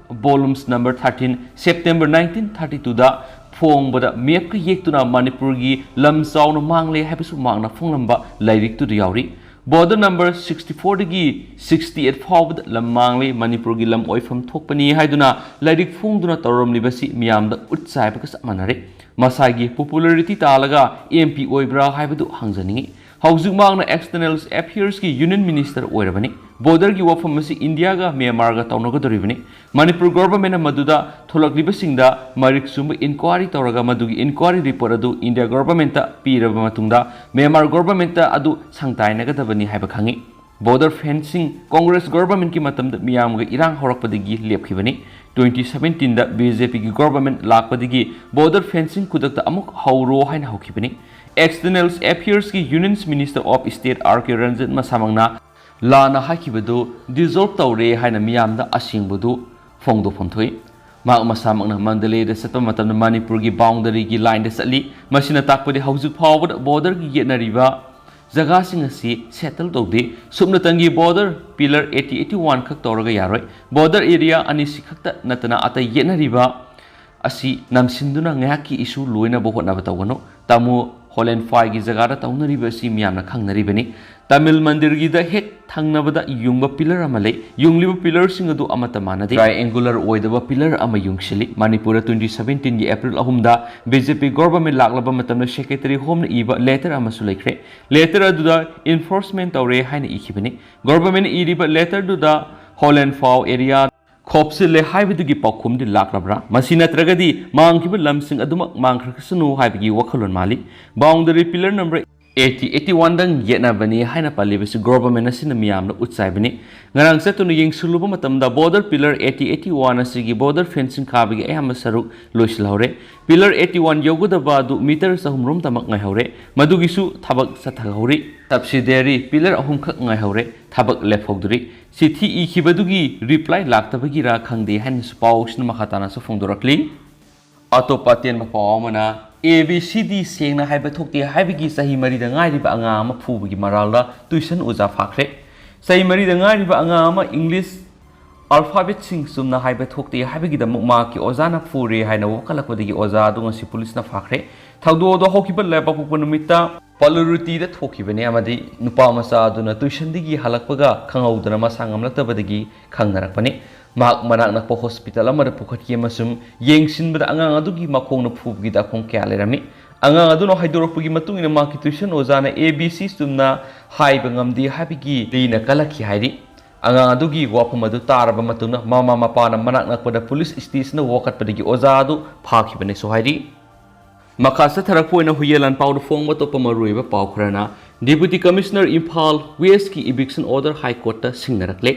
Volumes number thirteen, September nineteen thirty twoꯗ ꯐꯣꯡꯕꯗ mapꯀ ꯌꯦꯛꯇꯨꯅ ꯃꯅꯤꯄꯨꯔꯒꯤ ꯂꯝ ꯆꯥꯎꯅ ꯃꯥꯡꯂꯦ ꯍꯥꯏꯕꯁꯨ ꯃꯍꯥꯛꯅ ꯐꯣꯡꯂꯝꯕ ꯂꯥꯏꯔꯤꯛꯇꯨꯗ ꯌꯥꯎꯔꯤ꯫ Border number sixty four ꯗꯒꯤ sixty eight ꯐꯥꯎꯕꯗ ꯂꯝ ꯃꯥꯡꯂꯤ, ꯃꯅꯤꯄꯨꯔꯒꯤ ꯂꯝ ꯑꯣꯏꯐꯝ ꯊꯣꯛꯄꯅꯤ ꯍꯥꯏꯗꯨꯅ ꯂꯥꯏꯔꯤꯛ ꯐꯣꯡꯗꯨꯅ ꯇꯧꯔꯝꯂꯤꯕꯁꯤ ꯃꯤꯌꯥꯝꯗ ꯎꯠ ꯆꯥꯏꯕꯒ ꯆꯞ ꯃꯥꯟꯅꯔꯦ꯫ ꯃꯁꯥꯒꯤ popularity ꯇꯥꯜꯂꯒ M P ꯑꯣꯏꯕ꯭ꯔꯥ ꯍꯥꯏꯕꯗꯨ ꯍꯪꯖꯅꯤꯡꯏ꯫ ꯍꯧꯖꯤꯛ ꯃꯍꯥꯛꯅ External Affairs ꯀꯤ Union Minister ꯑꯣꯏꯔꯕꯅꯤ꯫ Border ꯒꯤ ꯋꯥꯐꯝ ꯑꯁꯤ ꯏꯟꯗꯤꯌꯥꯒ ꯃ꯭ꯌꯥꯟꯃꯥꯔꯒ ꯇꯧꯅꯒꯗꯧꯔꯤꯕꯅꯤ꯫ ꯃꯅꯤꯄꯨꯔ government ꯅ ꯃꯗꯨꯗ ꯊꯣꯛꯂꯛꯂꯤꯕꯁꯤꯡꯗ ꯃꯔꯤꯛ ꯆꯨꯝꯕ inquiry ꯇꯧꯔꯒ ꯃꯗꯨꯒꯤ inquiry report ꯑꯗꯨ ꯏꯟꯗꯤꯌꯥ government ꯇ ꯄꯤꯔꯕ ꯃꯇꯨꯡꯗ ꯃ꯭ꯌꯥꯟꯃꯥꯔ government ꯑꯗꯨ ꯁꯪꯇꯥꯏꯅꯒꯗꯕꯅꯤ ꯍꯥꯏꯕ ꯈꯪꯏ꯫ Border fencing Congress government ꯀꯤ ꯃꯇꯝꯗ ꯃꯤꯌꯥꯝꯒ ꯏꯔꯥꯡ ꯍꯧꯔꯛꯄꯗꯒꯤ ꯂꯦꯞꯈꯤꯕꯅꯤ꯫ Twenty seventeen ꯗ B J P ꯒꯤ government ꯂꯥꯛꯄꯗꯒꯤ border fencing ꯈꯨꯗꯛꯇ ꯑꯃꯨꯛ ꯍꯧꯔꯣ ꯍꯥꯏꯅ ꯍꯧꯈꯤꯕꯅꯤ꯫ External Affairs ꯀꯤ Union Minister of State R K Ranjan ꯃꯁꯥꯃꯛꯅ ꯂꯥꯟꯅ ꯍꯥꯏꯈꯤꯕꯗꯨ dissolve ꯇꯧꯔꯦ ꯍꯥꯏꯅ ꯃꯤꯌꯥꯝꯗ ꯑꯁꯦꯡꯕꯗꯨ ꯐꯣꯡꯗꯣꯛꯐꯝ ꯊꯣꯛꯏ꯫ ꯃꯍꯥꯛ ꯃꯁꯥꯃꯛꯅ ꯃꯟꯗꯂꯦꯗ ꯆꯠꯄ ꯃꯇꯝꯗ ꯃꯅꯤꯄꯨꯔꯒꯤ boundary ꯒꯤ line ꯗ ꯆꯠꯂꯤ꯫ ꯃꯁꯤꯅ ꯇꯥꯛꯄꯗꯤ ꯍꯧꯖꯤꯛ ꯐꯥꯎꯕꯗ border ꯒꯤ ꯌꯦꯠꯅꯔꯤꯕ ꯖꯒꯥꯁꯤꯡ ꯑꯁꯤ settle ꯇꯧꯗꯦ꯫ ꯁꯨꯞꯅꯇꯪꯒꯤ border pillar eighty eighty one ꯈꯛ ꯇꯧꯔꯒ ꯌꯥꯔꯣꯏ꯫ Border area ꯑꯅꯤꯁꯤ ꯈꯛꯇ ꯅꯠꯇꯅ ꯑꯇꯩ ꯌꯦꯠꯅꯔꯤꯕ ꯑꯁꯤ ꯅꯝꯁꯤꯟꯗꯨꯅ ꯉꯥꯏꯍꯥꯛꯀꯤ issue ꯂꯣꯏꯅꯕ ꯍꯣꯠꯅꯕ ꯇꯧꯒꯅꯨ꯫ ꯇꯥꯃꯣ ꯍꯣꯂꯦꯟꯐꯥꯏꯒꯤ ꯖꯒꯥꯗ ꯇꯧꯅꯔꯤꯕ ꯑꯁꯤ ꯃꯤꯌꯥꯝꯅ ꯈꯪꯅꯔꯤꯕꯅꯤ꯫ ꯇꯥꯃꯤꯜ ꯃꯟꯗꯤꯔꯒꯤꯗ ꯍꯦꯛ ꯊꯪꯅꯕꯗ ꯌꯨꯡꯕ pillar ꯑꯃ ꯂꯩ꯫ ꯌꯨꯡꯂꯤꯕ pillar ꯁꯤꯡ ꯑꯗꯨ ꯑꯃꯠꯇ ꯃꯥꯟꯅꯗꯦ꯫ Triangular ꯑꯣꯏꯗꯕ pillar ꯑꯃ ꯌꯨꯡꯁꯤꯜꯂꯤ꯫ ꯃꯅꯤꯄꯨꯔꯗ twenty seventeen ꯒꯤ April ꯑꯍꯨꯝꯗ B J P government ꯂꯥꯛꯂꯕ ꯃꯇꯝꯗ Secretary Home ꯅ ꯏꯕ letter ꯑꯃꯁꯨ ꯂꯩꯈ꯭ꯔꯦ꯫ Letter ꯑꯗꯨꯗ enforcement ꯇꯧꯔꯦ ꯍꯥꯏꯅ ꯏꯈꯤꯕꯅꯤ꯫ Government ꯏꯔꯤꯕ letter ꯗꯨꯗ ꯍꯣꯂꯦꯟꯐꯥꯎ area ꯈꯣꯞꯆꯤꯜꯂꯦ ꯍꯥꯏꯕꯗꯨꯒꯤ ꯄꯥꯎꯈꯨꯝꯗꯤ ꯂꯥꯛꯂꯕ꯭ꯔꯥ? ꯃꯁꯤ ꯅꯠꯇ꯭ꯔꯒꯗꯤ ꯃꯥꯡꯈꯤꯕ ꯂꯝꯁꯤꯡ ꯑꯗꯨꯃꯛ ꯃꯥꯡꯈ꯭ꯔꯁꯅꯨ ꯍꯥꯏꯕꯒꯤ ꯋꯥꯈꯜꯂꯣꯟ ꯃꯥꯜꯂꯤ꯫ Boundary pillar number eighty eighty one ꯗꯪ ꯌꯦꯠꯅꯕꯅꯤ ꯍꯥꯏꯅ ꯄꯜꯂꯤꯕꯁꯤ government ꯑꯁꯤꯅ ꯃꯤꯌꯥꯝꯅ ꯎꯠꯆꯥꯏꯕꯅꯤ꯫ ꯉꯔꯥꯡ ꯆꯠꯇꯨꯅ ꯌꯦꯡꯁꯤꯜꯂꯨꯕ ꯃꯇꯝꯗ border pillar eighty eighty one ꯑꯁꯤꯒꯤ border fencing ꯈꯥꯕꯒꯤ ꯑꯌꯥꯝꯕ ꯁꯔꯨꯛ ꯂꯣꯏꯁꯤꯜꯍꯧꯔꯦ꯫ Pillar eighty one ꯌꯧꯒꯗꯕ ꯑꯗꯨ meter ꯆꯍꯨꯝ ꯔꯣꯝꯇꯃꯛ ꯉꯥꯏꯍꯧꯔꯦ꯫ ꯃꯗꯨꯒꯤꯁꯨ ꯊꯕꯛ ꯆꯠꯊꯍꯧꯔꯤ꯫ Subsidiary pillar ꯑꯍꯨꯝꯈꯛ ꯉꯥꯏꯍꯧꯔꯦ꯫ ꯊꯕꯛ ꯂꯦꯞꯍꯧꯗ꯭ꯔꯤ꯫ ꯆꯤꯊꯤ ꯏꯈꯤꯕꯗꯨꯒꯤ reply ꯂꯥꯛꯇꯕꯒꯤꯔꯥ ꯈꯪꯗꯦ ꯍꯥꯏꯅꯁꯨ ꯄꯥꯎꯁꯤꯅ ꯃꯈꯥ ꯇꯥꯅꯁꯨ ꯐꯣꯡꯗꯣꯔꯛꯂꯤ꯫ ꯑꯇꯣꯞꯄ ꯑꯇꯦꯟꯕ ꯄꯥꯎ ꯑꯃꯅ, A B C D ꯁꯦꯡꯅ ꯍꯥꯏꯕ ꯊꯣꯛꯇꯦ ꯍꯥꯏꯕꯒꯤ ꯆꯍꯤ ꯃꯔꯤꯗ ꯉꯥꯏꯔꯤꯕ ꯑꯉꯥꯡ ꯑꯃ ꯐꯨꯕꯒꯤ ꯃꯔꯥꯜꯗ tuition ꯑꯣꯖꯥ ꯐꯥꯈ꯭ꯔꯦ꯫ ꯆꯍꯤ ꯃꯔꯤꯗ ꯉꯥꯏꯔꯤꯕ ꯑꯉꯥꯡ ꯑꯃ English alphabet ꯁꯤꯡ ꯆꯨꯝꯅ ꯍꯥꯏꯕ ꯊꯣꯛꯇꯦ ꯍꯥꯏꯕꯒꯤꯗꯃꯛ ꯃꯍꯥꯛꯀꯤ ꯑꯣꯖꯥꯅ ꯐꯨꯔꯦ ꯍꯥꯏꯅ ꯋꯥꯀꯠꯂꯛꯄꯗꯒꯤ ꯑꯣꯖꯥ ꯑꯗꯨ ꯉꯁꯤ ꯄꯨꯂꯤꯁꯅ ꯐꯥꯈ꯭ꯔꯦ꯫ ꯊꯧꯗꯣꯛ ꯑꯗꯨ ꯍꯧꯈꯤꯕ ꯂꯩꯕꯥꯛꯄꯣꯛꯄ ꯅꯨꯃꯤꯠꯇ ꯄꯂꯨꯔꯨꯇꯤꯗ ꯊꯣꯛꯈꯤꯕꯅꯤ ꯑꯃꯗꯤ ꯅꯨꯄꯥ ꯃꯆꯥ ꯑꯗꯨꯅ ꯇ꯭ꯌꯨꯁꯟꯗꯒꯤ ꯍꯜꯂꯛꯄꯒ ꯈꯪꯍꯧꯗꯅ ꯃꯁꯥ ꯉꯝꯂꯛꯇꯕꯗꯒꯤ ꯈꯪꯅꯔꯛꯄꯅꯤ꯫ ꯃꯍꯥꯛ ꯃꯅꯥꯛ ꯅꯛꯄ ꯍꯣꯁꯄꯤꯇꯥꯜ ꯑꯃꯗ ꯄꯨꯈꯠꯈꯤ ꯑꯃꯁꯨꯡ ꯌꯦꯡꯁꯤꯟꯕꯗ ꯑꯉꯥꯡ ꯑꯗꯨꯒꯤ ꯃꯈꯣꯡꯅ ꯐꯨꯕꯒꯤ ꯗꯥꯛꯐꯝ ꯀꯌꯥ ꯂꯩꯔꯝꯃꯤ꯫ ꯑꯉꯥꯡ ꯑꯗꯨꯅ ꯍꯥꯏꯗꯣꯔꯛꯄꯒꯤ ꯃꯇꯨꯡ ꯏꯟꯅ ꯃꯍꯥꯛꯀꯤ ꯇ꯭ꯌꯨꯁꯟ ꯑꯣꯖꯥꯅ A B C ꯆꯨꯝꯅ ꯍꯥꯏꯕ ꯉꯝꯗꯦ ꯍꯥꯏꯕꯒꯤ ꯂꯤꯅ ꯀꯜꯂꯛꯈꯤ ꯍꯥꯏꯔꯤ꯫ ꯑꯉꯥꯡ ꯑꯗꯨꯒꯤ ꯋꯥꯐꯝ ꯑꯗꯨ ꯇꯥꯔꯕ ꯃꯇꯨꯡꯗ ꯃꯃꯥ ꯃꯄꯥꯅ ꯃꯅꯥꯛ ꯅꯛꯄꯗ ꯄꯨꯂꯤꯁ ꯁ꯭ꯇꯦꯁꯟꯗ ꯋꯥꯀꯠꯄꯗꯒꯤ ꯑꯣꯖꯥ ꯑꯗꯨ ꯐꯥꯈꯤꯕꯅꯤꯁꯨ ꯍꯥꯏꯔꯤ꯫ ꯃꯈꯥ ꯆꯠꯊꯔꯛꯄ ꯑꯣꯏꯅ ꯍꯨꯏꯌꯦꯟ ꯂꯥꯟꯄꯥꯎꯗ ꯐꯣꯡꯕ ꯑꯇꯣꯞꯄ ꯃꯔꯨꯑꯣꯏꯕ ꯄꯥꯎ ꯈꯔꯅ, Deputy Commissioner ꯏꯝꯐꯥꯜ ꯋꯦꯁꯀꯤ eviction order High Courtꯇ ꯁꯤꯡꯅꯔꯛꯂꯦ꯫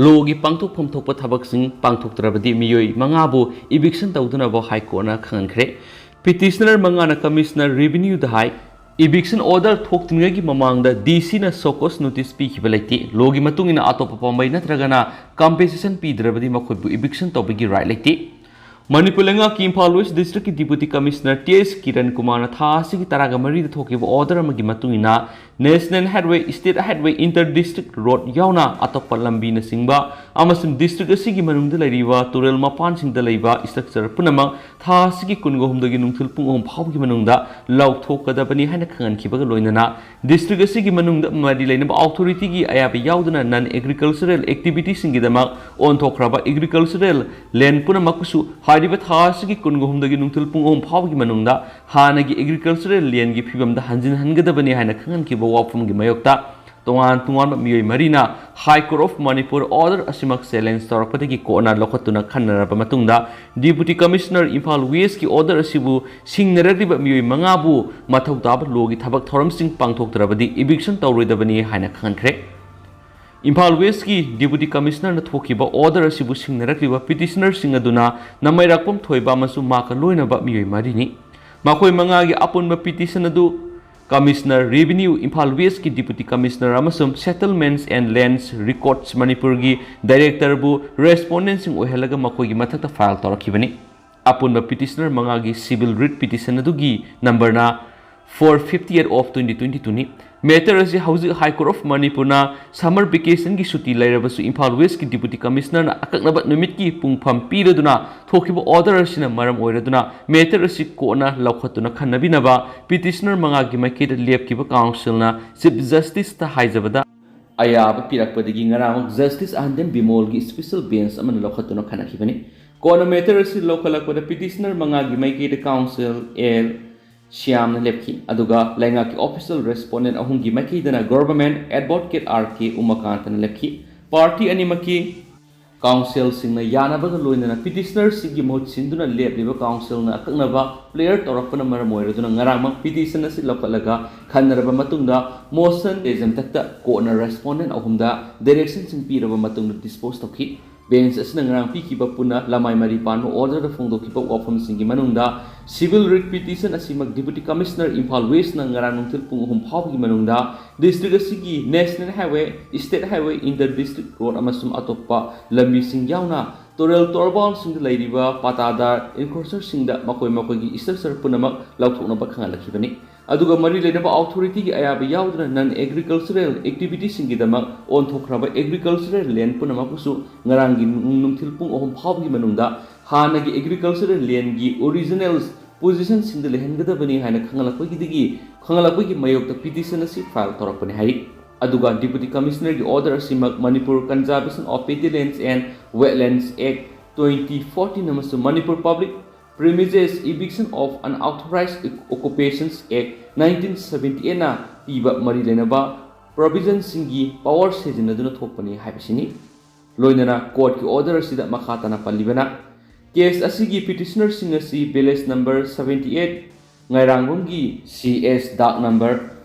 Lawꯒꯤ ꯄꯥꯡꯊꯣꯛꯐꯝ ꯊꯣꯛꯄ ꯊꯕꯛꯁꯤꯡ ꯄꯥꯡꯊꯣꯛꯇ꯭ꯔꯕꯗꯤ ꯃꯤꯑꯣꯏ ꯃꯉꯥꯕꯨ eviction ꯇꯧꯗꯅꯕ High Courtꯅ ꯈꯪꯍꯟꯈ꯭ꯔꯦ꯫ Petitioner ꯃꯉꯥꯅ Commissioner Revenueꯗ ꯍꯥꯏ, eviction order ꯊꯣꯛꯇ꯭ꯔꯤꯉꯩꯒꯤ ꯃꯃꯥꯡꯗ D Cꯅ show cause notice ꯄꯤꯈꯤꯕ ꯂꯩꯇꯦ꯫ Lawꯒꯤ ꯃꯇꯨꯡ ꯏꯟꯅ ꯑꯇꯣꯞꯄ ꯄꯥꯝꯕꯩ ꯅꯠꯇ꯭ꯔꯒꯅ compensation ꯄꯤꯗ꯭ꯔꯕꯗꯤ ꯃꯈꯣꯏꯕꯨ eviction ꯇꯧꯕꯒꯤ right ꯂꯩꯇꯦ꯫ ꯃꯅꯤꯄꯨꯔ ꯂꯩꯉꯥꯛꯀꯤ ꯏꯝꯐꯥꯜ ꯋꯦꯁ ꯗꯤꯁꯇ꯭ꯔꯤꯛꯀꯤ Deputy Commissioner T S Kiran ꯀꯨꯃꯥꯔꯅ ꯊꯥ ꯑꯁꯤꯒꯤ ꯇꯔꯥꯒ ꯃꯔꯤꯗ ꯊꯣꯛꯈꯤꯕ order ꯑꯃꯒꯤ ꯃꯇꯨꯡ ꯏꯟꯅ, National Highway, State Highway, Inter District Road ꯌꯥꯎꯅ ꯑꯇꯣꯞꯄ ꯂꯝꯕꯤꯅꯆꯤꯡꯕ ꯑꯃꯁꯨꯡ district ꯑꯁꯤꯒꯤ ꯃꯅꯨꯡꯗ ꯂꯩꯔꯤꯕ ꯇꯨꯔꯦꯜ ꯃꯄꯥꯟꯁꯤꯡꯗ ꯂꯩꯕ structure ꯄꯨꯝꯅꯃꯛ ꯊꯥ ꯑꯁꯤꯒꯤ ꯀꯨꯟꯒ ꯍꯨꯝꯗꯣꯏꯒꯤ ꯅꯨꯡꯊꯤꯜ ꯄꯨꯡ ꯑꯍꯨꯝ ꯐꯥꯎꯕꯒꯤ ꯃꯅꯨꯡꯗ ꯂꯧꯊꯣꯛꯀꯗꯕꯅꯤ ꯍꯥꯏꯅ ꯈꯪꯍꯟꯈꯤꯕꯒ ꯂꯣꯏꯅꯅ, district ꯑꯁꯤꯒꯤ ꯃꯅꯨꯡꯗ ꯃꯔꯤ ꯂꯩꯅꯕ authorityꯒꯤ ꯑꯌꯥꯕ ꯌꯥꯎꯗꯅ non agricultural activityꯁꯤꯡꯒꯤꯗꯃꯛ ꯑꯣꯟꯊꯣꯛꯈ꯭ꯔꯕ agricultural land ꯄꯨꯝꯅꯃꯛꯄꯨꯁꯨ ꯍꯥꯏꯔꯤꯕ ꯊꯥ ꯑꯁꯤꯒꯤ ꯀꯨꯟꯒ ꯍꯨꯝꯗꯣꯏꯒꯤ ꯅꯨꯡꯊꯤꯜ ꯄꯨꯡ ꯑꯍꯨꯝ ꯐꯥꯎꯕꯒꯤ ꯃꯅꯨꯡꯗ ꯍꯥꯟꯅꯒꯤ agricultural landꯒꯤ ꯐꯤꯕꯝꯗ ꯍꯟꯖꯤꯟꯍꯟꯒꯗꯕꯅꯤ ꯍꯥꯏꯅ ꯈꯪꯍꯟꯈꯤꯕ ꯋꯥꯐꯝꯒꯤ ꯃꯥꯌꯣꯛꯇ ꯇꯣꯉꯥꯟ ꯇꯣꯉꯥꯟꯕ ꯃꯤꯑꯣꯏ ꯃꯔꯤꯅ High Court of Manipur order ꯑꯁꯤꯃꯛ challenge ꯇꯧꯔꯛꯄꯗꯒꯤ courtꯅ ꯂꯧꯈꯠꯇꯨꯅ ꯈꯟꯅꯔꯕ ꯃꯇꯨꯡꯗ, Deputy Commissioner ꯏꯝꯐꯥꯜ ꯋꯦꯁꯀꯤ order ꯑꯁꯤꯕꯨ ꯁꯤꯡꯅꯔꯛꯂꯤꯕ ꯃꯤꯑꯣꯏ ꯃꯉꯥꯕꯨ ꯃꯊꯧ ꯇꯥꯕ lawꯒꯤ ꯊꯕꯛ ꯊꯧꯔꯝꯁꯤꯡ ꯄꯥꯡꯊꯣꯛꯇ꯭ꯔꯕꯗꯤ eviction ꯇꯧꯔꯣꯏꯗꯕꯅꯤ ꯍꯥꯏꯅ ꯈꯪꯍꯟꯈ꯭ꯔꯦ꯫ ꯏꯝꯐꯥꯜ ꯋꯦꯁꯀꯤ Deputy Commissionerꯅ ꯊꯣꯛꯈꯤꯕ order ꯑꯁꯤꯕꯨ ꯁꯤꯡꯅꯔꯛꯂꯤꯕ petitionerꯁꯤꯡ ꯑꯗꯨꯅ ꯅꯃꯩꯔꯥꯛꯄꯝ ꯊꯣꯏꯕ ꯑꯃꯁꯨꯡ ꯃꯍꯥꯛꯀ ꯂꯣꯏꯅꯕ ꯃꯤꯑꯣꯏ ꯃꯔꯤꯅꯤ꯫ ꯃꯈꯣꯏ ꯃꯉꯥꯒꯤ ꯑꯄꯨꯟꯕ petition ꯑꯗꯨ Commissioner Revenue, ꯏꯝꯐꯥꯜ ꯋꯦꯁꯀꯤ Deputy Commissioner ꯑꯃꯁꯨꯡ Settlements and Lands Records ꯃꯅꯤꯄꯨꯔꯒꯤ directorꯕꯨ respondentꯁꯤꯡ ꯑꯣꯏꯍꯜꯂꯒ ꯃꯈꯣꯏꯒꯤ ꯃꯊꯛꯇ file ꯇꯧꯔꯛꯈꯤꯕꯅꯤ꯫ ꯑꯄꯨꯟꯕ petitioner ꯃꯉꯥꯒꯤ civil writ petition ꯑꯗꯨꯒꯤ numberꯅ four fifty-eight of twenty twenty-two ꯅꯤ꯫ Matter ꯑꯁꯤ ꯍꯧꯖꯤꯛ High Court of ꯃꯅꯤꯄꯨꯔꯅ summer vacation ꯒꯤ ꯁꯨꯇꯤ ꯂꯩꯔꯕꯁꯨ ꯏꯝꯐꯥꯜ West ꯀꯤ Deputy Commissioner ꯅ ꯑꯀꯛꯅꯕ ꯅꯨꯃꯤꯠꯀꯤ ꯄꯨꯡꯐꯝ ꯄꯤꯔꯗꯨꯅ ꯊꯣꯛꯈꯤꯕ order ꯑꯁꯤꯅ ꯃꯔꯝ ꯑꯣꯏꯔꯗꯨꯅ matter ꯑꯁꯤ ꯀꯣꯟꯅ ꯂꯧꯈꯠꯇꯨꯅ ꯈꯟꯅꯕꯤꯅꯕ petitioner ꯃꯉꯥꯒꯤ ꯃꯥꯏꯀꯩꯗ ꯂꯦꯞꯈꯤꯕ council ꯅ Chief Justice ꯇ ꯍꯥꯏꯖꯕꯗ ꯑꯌꯥꯕ ꯄꯤꯔꯛꯄꯗꯒꯤ ꯉꯔꯥꯡ Justice ꯑꯍꯟꯗꯦꯝ ꯕꯤꯃꯣꯜꯒꯤ special bench ꯑꯃꯅ ꯂꯧꯈꯠꯇꯨꯅ ꯈꯟꯅꯈꯤꯕꯅꯤ꯫ ꯀꯣꯟꯅ matter ꯑꯁꯤ ꯂꯧꯈꯠꯂꯛꯄꯗ petitioner ꯃꯉꯥꯒꯤ ꯃꯥꯏꯀꯩꯗ counsel ꯑꯦꯜ ꯁ꯭ꯌꯥꯝꯅ ꯂꯦꯞꯈꯤ, ꯑꯗꯨꯒ ꯂꯩꯉꯥꯛꯀꯤ official respondent ꯑꯍꯨꯝꯒꯤ ꯃꯥꯏꯀꯩꯗꯅ government advocate ꯑꯥꯔ ꯀꯦ ꯎꯃꯥꯀꯥꯟꯇꯅ ꯂꯦꯞꯈꯤ꯫ Party ꯑꯅꯤꯃꯛꯀꯤ counsel ꯁꯤꯡꯅ ꯌꯥꯅꯕꯒ ꯂꯣꯏꯅꯅ petitioner ꯁꯤꯡꯒꯤ ꯃꯍꯨꯠ ꯁꯤꯟꯗꯨꯅ ꯂꯦꯞꯂꯤꯕ counsel ꯅ ꯑꯀꯛꯅꯕ player ꯇꯧꯔꯛꯄꯅ ꯃꯔꯝ ꯑꯣꯏꯔꯗꯨꯅ ꯉꯔꯥꯡꯃꯛ petition ꯑꯁꯤ ꯂꯧꯈꯠꯂꯒ ꯈꯟꯅꯔꯕ ꯃꯇꯨꯡꯗ motion ꯇ ꯃꯊꯛꯇ court ꯅ respondent ꯑꯍꯨꯝꯗ direction ꯁꯤꯡ ꯄꯤꯔꯕ ꯃꯇꯨꯡꯗ dispose ꯇꯧꯈꯤ꯫ Bench ꯑꯁꯤꯅ ꯉꯔꯥꯡ ꯄꯤꯈꯤꯕ ꯄꯨꯟꯅ ꯂꯃꯥꯏ ꯃꯔꯤ ꯄꯥꯟꯕ order ꯗ ꯐꯣꯡꯗꯣꯛꯈꯤꯕ ꯋꯥꯐꯝꯁꯤꯡꯒꯤ ꯃꯅꯨꯡꯗ civil writ petition ꯑꯁꯤꯃꯛ Deputy Commissioner ꯏꯝꯐꯥꯜ West ꯅ ꯉꯔꯥꯡ ꯅꯨꯡꯊꯤꯜ ꯄꯨꯡ ꯑꯍꯨꯝ ꯐꯥꯎꯕꯒꯤ ꯃꯅꯨꯡꯗ district ꯑꯁꯤꯒꯤ national highway, state highway, inter district road ꯑꯃꯁꯨꯡ ꯑꯇꯣꯞꯄ ꯂꯝꯕꯤꯁꯤꯡ ꯌꯥꯎꯅ ꯇꯨꯔꯦꯜ ꯇꯣꯔꯕꯥꯟꯁꯤꯡꯗ ꯂꯩꯔꯤꯕ ꯄꯥꯇꯥꯗꯥꯔ encroacher ꯁꯤꯡꯗ ꯃꯈꯣꯏ ꯃꯈꯣꯏꯒꯤ structure ꯄꯨꯝꯅꯃꯛ ꯂꯧꯊꯣꯛꯅꯕ ꯈꯪꯍꯜꯂꯛꯈꯤꯕꯅꯤ꯫ ꯑꯗꯨꯒ ꯃꯔꯤ ꯂꯩꯅꯕ authority ꯒꯤ ꯑꯌꯥꯕ ꯌꯥꯎꯗꯅ non agricultural activity ꯁꯤꯡꯒꯤꯗꯃꯛ ꯑꯣꯟꯊꯣꯛꯈ꯭ꯔꯕ agricultural land ꯄꯨꯝꯅꯃꯛꯄꯨꯁꯨ ꯉꯔꯥꯡꯒꯤ ꯅꯨꯡ-, ꯅꯨꯡꯊꯤꯜ ꯄꯨꯡ ꯑꯍꯨꯝ ꯐꯥꯎꯕꯒꯤ ꯃꯅꯨꯡꯗ ꯍꯥꯟꯅꯒꯤ agricultural land ꯒꯤ original position ꯁꯤꯡꯗ ꯂꯩꯍꯟꯒꯗꯕꯅꯤ ꯍꯥꯏꯅ ꯈꯪꯍꯜꯂꯛꯄꯒꯤꯗꯒꯤ, ꯈꯪꯍꯜꯂꯛꯄꯒꯤ ꯃꯥꯌꯣꯛꯇ petition ꯑꯁꯤ file ꯇꯧꯔꯛꯄꯅꯤ ꯍꯥꯏꯔꯤ꯫ ꯑꯗꯨꯒ Deputy Commissioner ꯒꯤ order ꯑꯁꯤꯃꯛ Manipur Conservation of Petty Lands and Wetlands Act twenty fourteen ꯑꯃꯁꯨꯡ Manipur Public Premises Eviction of Unauthorized Occupations Act nineteen seventy eight ꯅ ꯄꯤꯕ ꯃꯔꯤ ꯂꯩꯅꯕ provision ꯁꯤꯡꯒꯤ power ꯁꯤꯖꯤꯟꯅꯗꯨꯅ ꯊꯣꯛꯄꯅꯤ ꯍꯥꯏꯕꯁꯤꯅꯤ꯫ ꯂꯣꯏꯅꯅ court ꯀꯤ order ꯑꯁꯤꯗ ꯃꯈꯥ ꯇꯥꯅ ꯄꯜꯂꯤꯕꯅ, case ꯑꯁꯤꯒꯤ petitioner ꯁꯤꯡ ꯑꯁꯤ village number seventy eight, ꯉꯥꯏꯔꯥꯡꯕꯝꯒꯤ C S dark number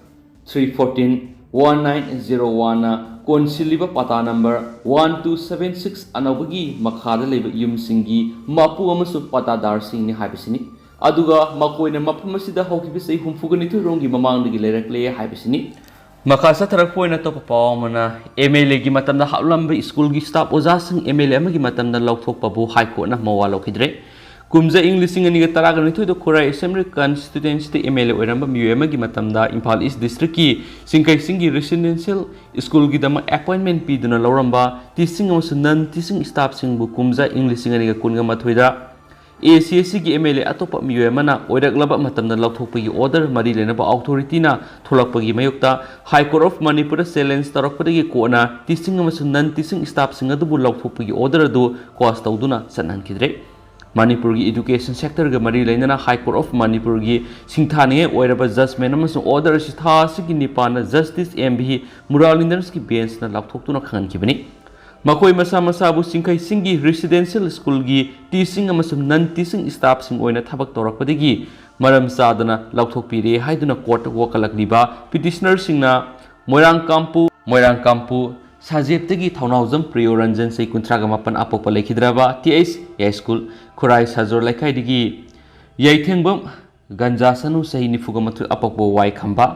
three fourteen one nine zero one ꯅ ꯀꯣꯟꯁꯤꯜꯂꯤꯕ ꯄꯇꯥ number one two seven six ꯑꯅꯧꯕꯒꯤ ꯃꯈꯥꯗ ꯂꯩꯕ ꯌꯨꯝꯁꯤꯡꯒꯤ ꯃꯄꯨ ꯑꯃꯁꯨꯡ ꯄꯇꯥꯗꯥꯔꯁꯤꯡꯅꯤ ꯍꯥꯏꯕꯁꯤꯅꯤ꯫ ꯑꯗꯨꯒ ꯃꯈꯣꯏꯅ ꯃꯐꯝ ꯑꯁꯤꯗ ꯍꯧꯈꯤꯕ ꯆꯍꯤ ꯍꯨꯝꯐꯨꯒ ꯅꯤꯊꯣꯏ ꯔꯣꯝꯒꯤ ꯃꯃꯥꯡꯗꯒꯤ ꯂꯩꯔꯛꯂꯦ ꯍꯥꯏꯕꯁꯤꯅꯤ꯫ ꯃꯈꯥ ꯆꯠꯊꯔꯛꯄ ꯑꯣꯏꯅ ꯑꯇꯣꯞꯄ ꯄꯥꯎ ꯑꯃꯅ, M L A ꯒꯤ ꯃꯇꯝꯗ ꯍꯥꯞꯂꯝꯕ ꯁ꯭ꯀꯨꯜꯒꯤ staff ꯑꯣꯖꯥꯁꯤꯡ M L A ꯑꯃꯒꯤ ꯃꯇꯝꯗ ꯂꯧꯊꯣꯛꯄꯕꯨ High Court ꯅ ꯃꯋꯥ ꯂꯧꯈꯤꯗ꯭ꯔꯦ꯫ ꯀꯨꯝꯖꯥ ꯏꯪ ꯂꯤꯁꯤꯡ ꯑꯅꯤꯒ ꯇꯔꯥꯒ ꯅꯤꯊꯣꯏꯗ ꯈꯨꯔꯥꯏ ꯑꯦꯁꯦꯝꯕ꯭ꯂꯤ ꯀꯟꯁꯇꯤꯇ꯭ꯋꯦꯟꯁꯤꯗ ꯑꯦꯝ ꯑꯦꯜ ꯑꯦ ꯑꯣꯏꯔꯝꯕ ꯃꯤꯑꯣꯏ ꯑꯃꯒꯤ ꯃꯇꯝꯗ ꯏꯝꯐꯥꯜ ꯏꯁ ꯗꯤꯁꯇ꯭ꯔꯤꯛꯀꯤ ꯁꯤꯡꯈꯩꯁꯤꯡꯒꯤ ꯔꯦꯁꯤꯗꯦꯟꯁꯤꯌꯦꯜ ꯁ꯭ꯀꯨꯜꯒꯤꯗꯃꯛ ꯑꯦꯄꯣꯏꯟꯃꯦꯟ ꯄꯤꯗꯨꯅ ꯂꯧꯔꯝꯕ ꯇꯤꯆꯤꯡ ꯑꯃꯁꯨꯡ ꯅꯟ ꯇꯤꯆꯤꯡ ꯁ꯭ꯇꯥꯐꯁꯤꯡꯕꯨ ꯀꯨꯝꯖꯥ ꯏꯪ ꯂꯤꯁꯤꯡ ꯑꯅꯤꯒ ꯀꯨꯟꯒ ꯃꯥꯊꯣꯏꯗ ꯑꯦ ꯁꯤ ꯑꯦꯁ ꯁꯤꯒꯤ ꯑꯦꯝ ꯑꯦꯜ ꯑꯦ ꯑꯇꯣꯞꯄ ꯃꯤꯑꯣꯏ ꯑꯃꯅ ꯑꯣꯏꯔꯛꯂꯕ ꯃꯇꯝꯗ ꯂꯧꯊꯣꯛꯄꯒꯤ ꯑꯣꯔꯗꯔ ꯃꯔꯤ ꯂꯩꯅꯕ ꯑꯣꯊꯣꯔꯤꯇꯤꯅ ꯊꯣꯛꯂꯛꯄꯒꯤ ꯃꯥꯌꯣꯛꯇ ꯍꯥꯏ ꯀꯣꯔꯠ ꯑꯣꯐ ꯃꯅꯤꯄꯨꯔꯗ ꯆꯦꯂꯦꯟꯖ ꯇꯧꯔꯛꯄꯗꯒꯤ ꯀꯣꯟꯅ ꯇꯤꯆꯤꯡ ꯑꯃꯁꯨꯡ ꯅꯟ ꯇꯤꯆꯤꯡ ꯁ꯭ꯇꯥꯐꯁꯤꯡ ꯑꯗꯨꯕꯨ ꯂꯧꯊꯣꯛꯄꯒꯤ ꯑꯣꯔꯗꯔ ꯑꯗꯨ ꯀ꯭ꯋꯥꯁ ꯇꯧꯗꯨꯅ ꯆꯠꯅꯍꯟꯈꯤꯗ꯭ꯔꯦ꯫ ꯃꯅꯤꯄꯨꯔꯒꯤ ꯏꯗꯨꯀꯦꯁꯟ ꯁꯦꯛꯇꯔꯒ ꯃꯔꯤ ꯂꯩꯅꯅ ꯍꯥꯏ ꯀꯣꯔꯠ ꯑꯣꯐ ꯃꯅꯤꯄꯨꯔꯒꯤ ꯁꯤꯡꯊꯥꯅꯤꯡꯉꯥꯏ ꯑꯣꯏꯔꯕ ꯖꯖꯃꯦꯟ ꯑꯃꯁꯨꯡ ꯑꯣꯔꯗꯔ ꯑꯁꯤ ꯊꯥ ꯑꯁꯤꯒꯤ ꯅꯤꯄꯥꯟꯗ ꯖꯁꯇꯤꯁ ꯑꯦꯝ ꯚꯤ ꯃꯨꯔꯥꯂꯤꯟꯗꯔꯁꯀꯤ ꯕꯦꯟꯁꯅ ꯂꯥꯎꯊꯣꯛꯇꯨꯅ ꯈꯪꯍꯟꯈꯤꯕꯅꯤ꯫ ꯃꯈꯣꯏ ꯃꯁꯥ ꯃꯁꯥꯕꯨ ꯁꯤꯡꯈꯩꯁꯤꯡꯒꯤ ꯔꯦꯁꯤꯗꯦꯟꯁꯤꯌꯦꯜ ꯁ꯭ꯀꯨꯜꯒꯤ ꯇꯤꯆꯤꯡ ꯑꯃꯁꯨꯡ ꯅꯟ ꯇꯤꯆꯤꯡ ꯁ꯭ꯇꯥꯐꯁꯤꯡ ꯑꯣꯏꯅ ꯊꯕꯛ ꯇꯧꯔꯛꯄꯗꯒꯤ ꯃꯔꯝ ꯆꯥꯗꯅ ꯂꯥꯎꯊꯣꯛꯄꯤꯔꯦ ꯍꯥꯏꯗꯨꯅ ꯀꯣꯔꯠꯇ ꯋꯥꯀꯠꯂꯛꯂꯤꯕ ꯄꯤꯇꯤꯁꯅꯔꯁꯤꯡꯅ ꯃꯣꯏꯔꯥꯡꯀꯥꯝꯄꯨ, ꯃꯣꯏꯔꯥꯡꯀꯥꯝꯄꯨ ꯁꯥꯖꯦꯞꯇꯒꯤ ꯊꯧꯅꯥꯎꯖꯝ ꯄ꯭ꯔꯤꯌꯣꯔꯟꯖꯟ, ꯆꯍꯤ ꯀꯨꯟꯊ꯭ꯔꯥꯒ ꯃꯥꯄꯟ, ꯑꯄꯣꯛꯄ ꯂꯩꯈꯤꯗ꯭ꯔꯕ, ꯇꯤ ꯑꯩꯆ ꯌꯥꯏꯁ꯭ꯀꯨꯜ, ꯈꯨꯔꯥꯏ ꯁꯥꯖꯣꯔ ꯂꯩꯀꯥꯏꯗꯒꯤ ꯌꯥꯏꯊꯦꯡꯕꯝ ꯒꯟꯖꯥ ꯁꯅꯨ, ꯆꯍꯤ ꯅꯤꯐꯨꯒ ꯃꯥꯊꯣꯏ, ꯑꯄꯣꯛꯄ ꯋꯥꯏ ꯈꯝꯕ,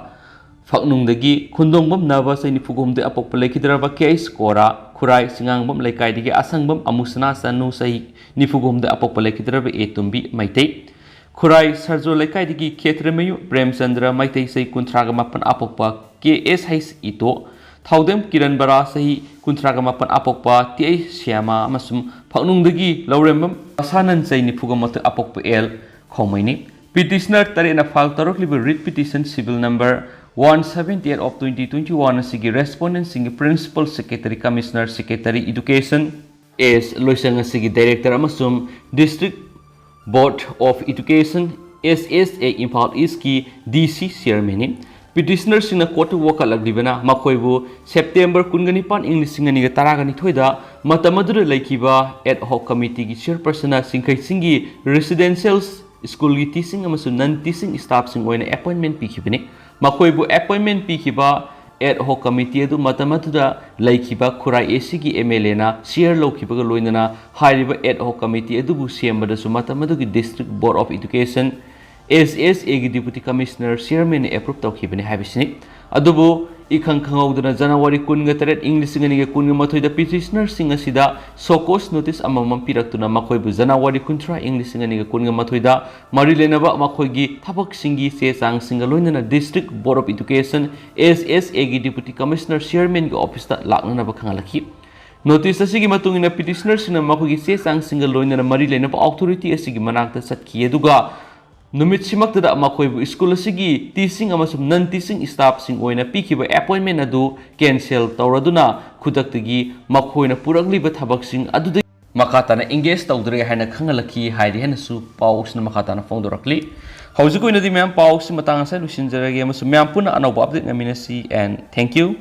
ꯐꯛꯅꯨꯡꯗꯒꯤ ꯈꯨꯟꯗꯣꯡꯕꯝ ꯅꯕ, ꯆꯍꯤ ꯅꯤꯐꯨꯒ ꯍꯨꯝꯗꯣꯏ, ꯑꯄꯣꯛꯄ ꯂꯩꯈꯤꯗ꯭ꯔꯕ, ꯀꯦ ꯑꯩꯆ ꯀꯣꯔꯥ, ꯈꯨꯔꯥꯏ ꯆꯤꯉꯥꯡꯕꯝ ꯂꯩꯀꯥꯏꯗꯒꯤ ꯑꯁꯪꯕꯝ ꯑꯃꯨꯁꯅꯥ ꯁꯅꯨ, ꯆꯍꯤ ꯅꯤꯐꯨꯒ ꯍꯨꯝꯗꯣꯏ, ꯑꯄꯣꯛꯄ ꯂꯩꯈꯤꯗ꯭ꯔꯕ, ꯑꯦ ꯇꯨꯝꯕꯤ ꯃꯩꯇꯩ, ꯈꯨꯔꯥꯏ ꯁꯔꯖꯣ ꯂꯩꯀꯥꯏꯗꯒꯤ ꯈꯦꯇ꯭ꯔꯃꯌꯨ ꯄ꯭ꯔꯦꯝꯆꯟꯗ꯭ꯔ ꯃꯩꯇꯩ, ꯆꯍꯤ ꯀꯨꯟꯊ꯭ꯔꯥꯒ ꯃꯥꯄꯟ, ꯑꯄꯣꯛꯄ ꯀꯦ ꯑꯦꯁ ꯍꯩꯆ ꯏꯇꯣ, ꯊꯧꯗꯦꯝ ꯀꯤꯔꯟ ꯕꯔꯥ, ꯆꯍꯤ ꯀꯨꯟꯊ꯭ꯔꯥꯒ ꯃꯥꯄꯟ, ꯑꯄꯣꯛꯄ ꯇꯤ ꯑꯩꯆ ꯁ꯭ꯌꯥꯃꯥ ꯑꯃꯁꯨꯡ ꯐꯛꯅꯨꯡꯗꯒꯤ ꯂꯧꯔꯦꯝꯕꯝ ꯑꯁꯥꯅꯟ, ꯆꯍꯤ ꯅꯤꯐꯨꯒ ꯃꯥꯊꯣꯏ, ꯑꯄꯣꯛꯄ ꯑꯦꯜ ꯈꯣꯡꯃꯩꯅꯤ꯫ ꯄꯤꯇꯤꯁꯅꯔ ꯇꯔꯦꯠꯅ ꯐꯥꯏꯜ ꯇꯧꯔꯛꯂꯤꯕ writ petition civil number one seventy eight of twenty twenty one ꯑꯁꯤꯒꯤ ꯔꯦꯁꯄꯣꯟꯗꯦꯟꯠꯁꯤꯡꯒꯤ principal secretary commissioner secretary education S ꯂꯣꯏꯁꯪ ꯑꯁꯤꯒꯤ ꯗꯥꯏꯔꯦꯛꯇꯔ ꯑꯃꯁꯨꯡ district board of education, S S A, Imphal ꯏꯁꯀꯤ ꯗꯤ ꯁꯤ ꯆꯤꯌꯔꯃꯦꯟꯅꯤ꯫ ꯄꯤꯇꯤꯁꯅꯔꯁꯤꯡꯅ ꯀꯣꯔꯠꯇ ꯋꯥꯀꯠꯂꯛꯂꯤꯕꯅ ꯃꯈꯣꯏꯕꯨ ꯁꯦꯞꯇꯦꯝꯕꯔ ꯀꯨꯟꯒ ꯅꯤꯄꯥꯟ, ꯏꯪ ꯂꯤꯁꯤꯡ ꯑꯅꯤꯒ ꯇꯔꯥꯒ ꯅꯤꯊꯣꯏꯗ ꯃꯇꯝ ꯑꯗꯨꯗ ꯂꯩꯈꯤꯕ ꯑꯦꯗ ꯍꯣꯛ ꯀꯃꯤꯇꯤꯒꯤ ꯆꯤꯌꯔꯄꯔꯁꯟꯅ ꯁꯤꯡꯈꯩꯁꯤꯡꯒꯤ ꯔꯦꯁꯤꯗꯦꯟꯁꯤꯌꯦꯜ ꯁ꯭ꯀꯨꯜꯒꯤ ꯇꯤꯆꯤꯡ ꯑꯃꯁꯨꯡ ꯅꯟ ꯇꯤꯆꯤꯡ ꯁ꯭ꯇꯥꯐꯁꯤꯡ ꯑꯣꯏꯅ ꯑꯦꯄꯣꯏꯟꯃꯦꯟ ꯄꯤꯈꯤꯕꯅꯤ꯫ ꯃꯈꯣꯏꯕꯨ ꯑꯦꯄꯣꯏꯟꯃꯦꯟ ꯄꯤꯈꯤꯕ ꯑꯦꯗ ꯍꯣꯛ ꯀꯃꯤꯇꯤ ꯑꯗꯨ ꯃꯇꯝ ꯑꯗꯨꯗ ꯂꯩꯈꯤꯕ ꯈꯨꯔꯥꯏ ꯑꯦ ꯁꯤꯒꯤ ꯑꯦꯝ ꯑꯦꯜ ꯑꯦꯅ ꯆꯤꯌꯔ ꯂꯧꯈꯤꯕꯒ ꯂꯣꯏꯅꯅ ꯍꯥꯏꯔꯤꯕ ꯑꯦꯗ ꯍꯣꯛ ꯀꯃꯤꯇꯤ ꯑꯗꯨꯕꯨ ꯁꯦꯝꯕꯗꯁꯨ ꯃꯇꯝ ꯑꯗꯨꯒꯤ district board of education, S ꯑꯦꯁ ꯑꯦꯒꯤ ꯗꯤꯄꯨꯇꯤ ꯀꯃꯤꯁꯅꯔ ꯆꯤꯌꯔꯃꯦꯟꯅ ꯑꯦꯄ꯭ꯔꯨꯞ ꯇꯧꯈꯤꯕꯅꯤ ꯍꯥꯏꯕꯁꯤꯅꯤ꯫ ꯑꯗꯨꯕꯨ ꯏꯈꯪ ꯈꯪꯍꯧꯗꯅ ꯖꯅꯋꯥꯔꯤ ꯀꯨꯟꯒ ꯇꯔꯦꯠ, ꯏꯪ ꯂꯤꯁꯤꯡ ꯑꯅꯤꯒ ꯀꯨꯟꯒ ꯃꯥꯊꯣꯏꯗ petitionerꯁꯤꯡ ꯑꯁꯤꯗ show cause notice ꯑꯃꯃꯝ ꯄꯤꯔꯛꯇꯨꯅ ꯃꯈꯣꯏꯕꯨ ꯖꯅꯋꯥꯔꯤ ꯀꯨꯟꯊ꯭ꯔꯥ, ꯏꯪ ꯂꯤꯁꯤꯡ ꯑꯅꯤꯒ ꯀꯨꯟꯒ ꯃꯥꯊꯣꯏꯗ ꯃꯔꯤ ꯂꯩꯅꯕ ꯃꯈꯣꯏꯒꯤ ꯊꯕꯛꯁꯤꯡꯒꯤ ꯆꯦ ꯆꯥꯡꯁꯤꯡꯒ ꯂꯣꯏꯅꯅ District Board of Education, S S Aꯒꯤ Deputy Commissioner Chairmanꯒꯤ officeꯇ ꯂꯥꯛꯅꯅꯕ ꯈꯪꯍꯜꯂꯛꯈꯤ꯫ Notice ꯑꯁꯤꯒꯤ ꯃꯇꯨꯡ ꯏꯟꯅ petitionerꯁꯤꯡꯅ ꯃꯈꯣꯏꯒꯤ ꯆꯦ ꯆꯥꯡꯁꯤꯡꯒ ꯂꯣꯏꯅꯅ ꯃꯔꯤ ꯂꯩꯅꯕ authority ꯑꯁꯤꯒꯤ ꯃꯅꯥꯛꯇ ꯆꯠꯈꯤ, ꯑꯗꯨꯒ ꯅꯨꯃꯤꯠꯁꯤꯃꯛꯇꯗ ꯃꯈꯣꯏꯕꯨ school ꯑꯁꯤꯒꯤ teaching ꯑꯃꯁꯨꯡ non teaching staffꯁꯤꯡ ꯑꯣꯏꯅ ꯄꯤꯈꯤꯕ appointment ꯑꯗꯨ cancel ꯇꯧꯔꯗꯨꯅ ꯈꯨꯗꯛꯇꯒꯤ ꯃꯈꯣꯏꯅ ꯄꯨꯔꯛꯂꯤꯕ ꯊꯕꯛꯁꯤꯡ ꯑꯗꯨꯗ ꯃꯈꯥ ꯇꯥꯅ engage ꯇꯧꯗ꯭ꯔꯦ ꯍꯥꯏꯅ ꯈꯪꯍꯜꯂꯛꯈꯤ ꯍꯥꯏꯔꯤ ꯍꯥꯏꯅꯁꯨ ꯄꯥꯎꯁꯤꯅ ꯃꯈꯥ ꯇꯥꯅ ꯐꯣꯡꯗꯣꯔꯛꯂꯤ꯫ ꯍꯧꯖꯤꯛ ꯑꯣꯏꯅꯗꯤ ꯃꯌꯥꯝ ꯄꯥꯎꯁꯤ ꯃꯇꯥꯡ ꯑꯁꯤꯗ ꯂꯣꯏꯁꯤꯟꯖꯔꯒꯦ ꯑꯃꯁꯨꯡ ꯃꯌꯥꯝ ꯄꯨꯟꯅ ꯑꯅꯧꯕ update ꯉꯥꯏꯃꯤꯟꯅꯁꯤ, and thank you꯫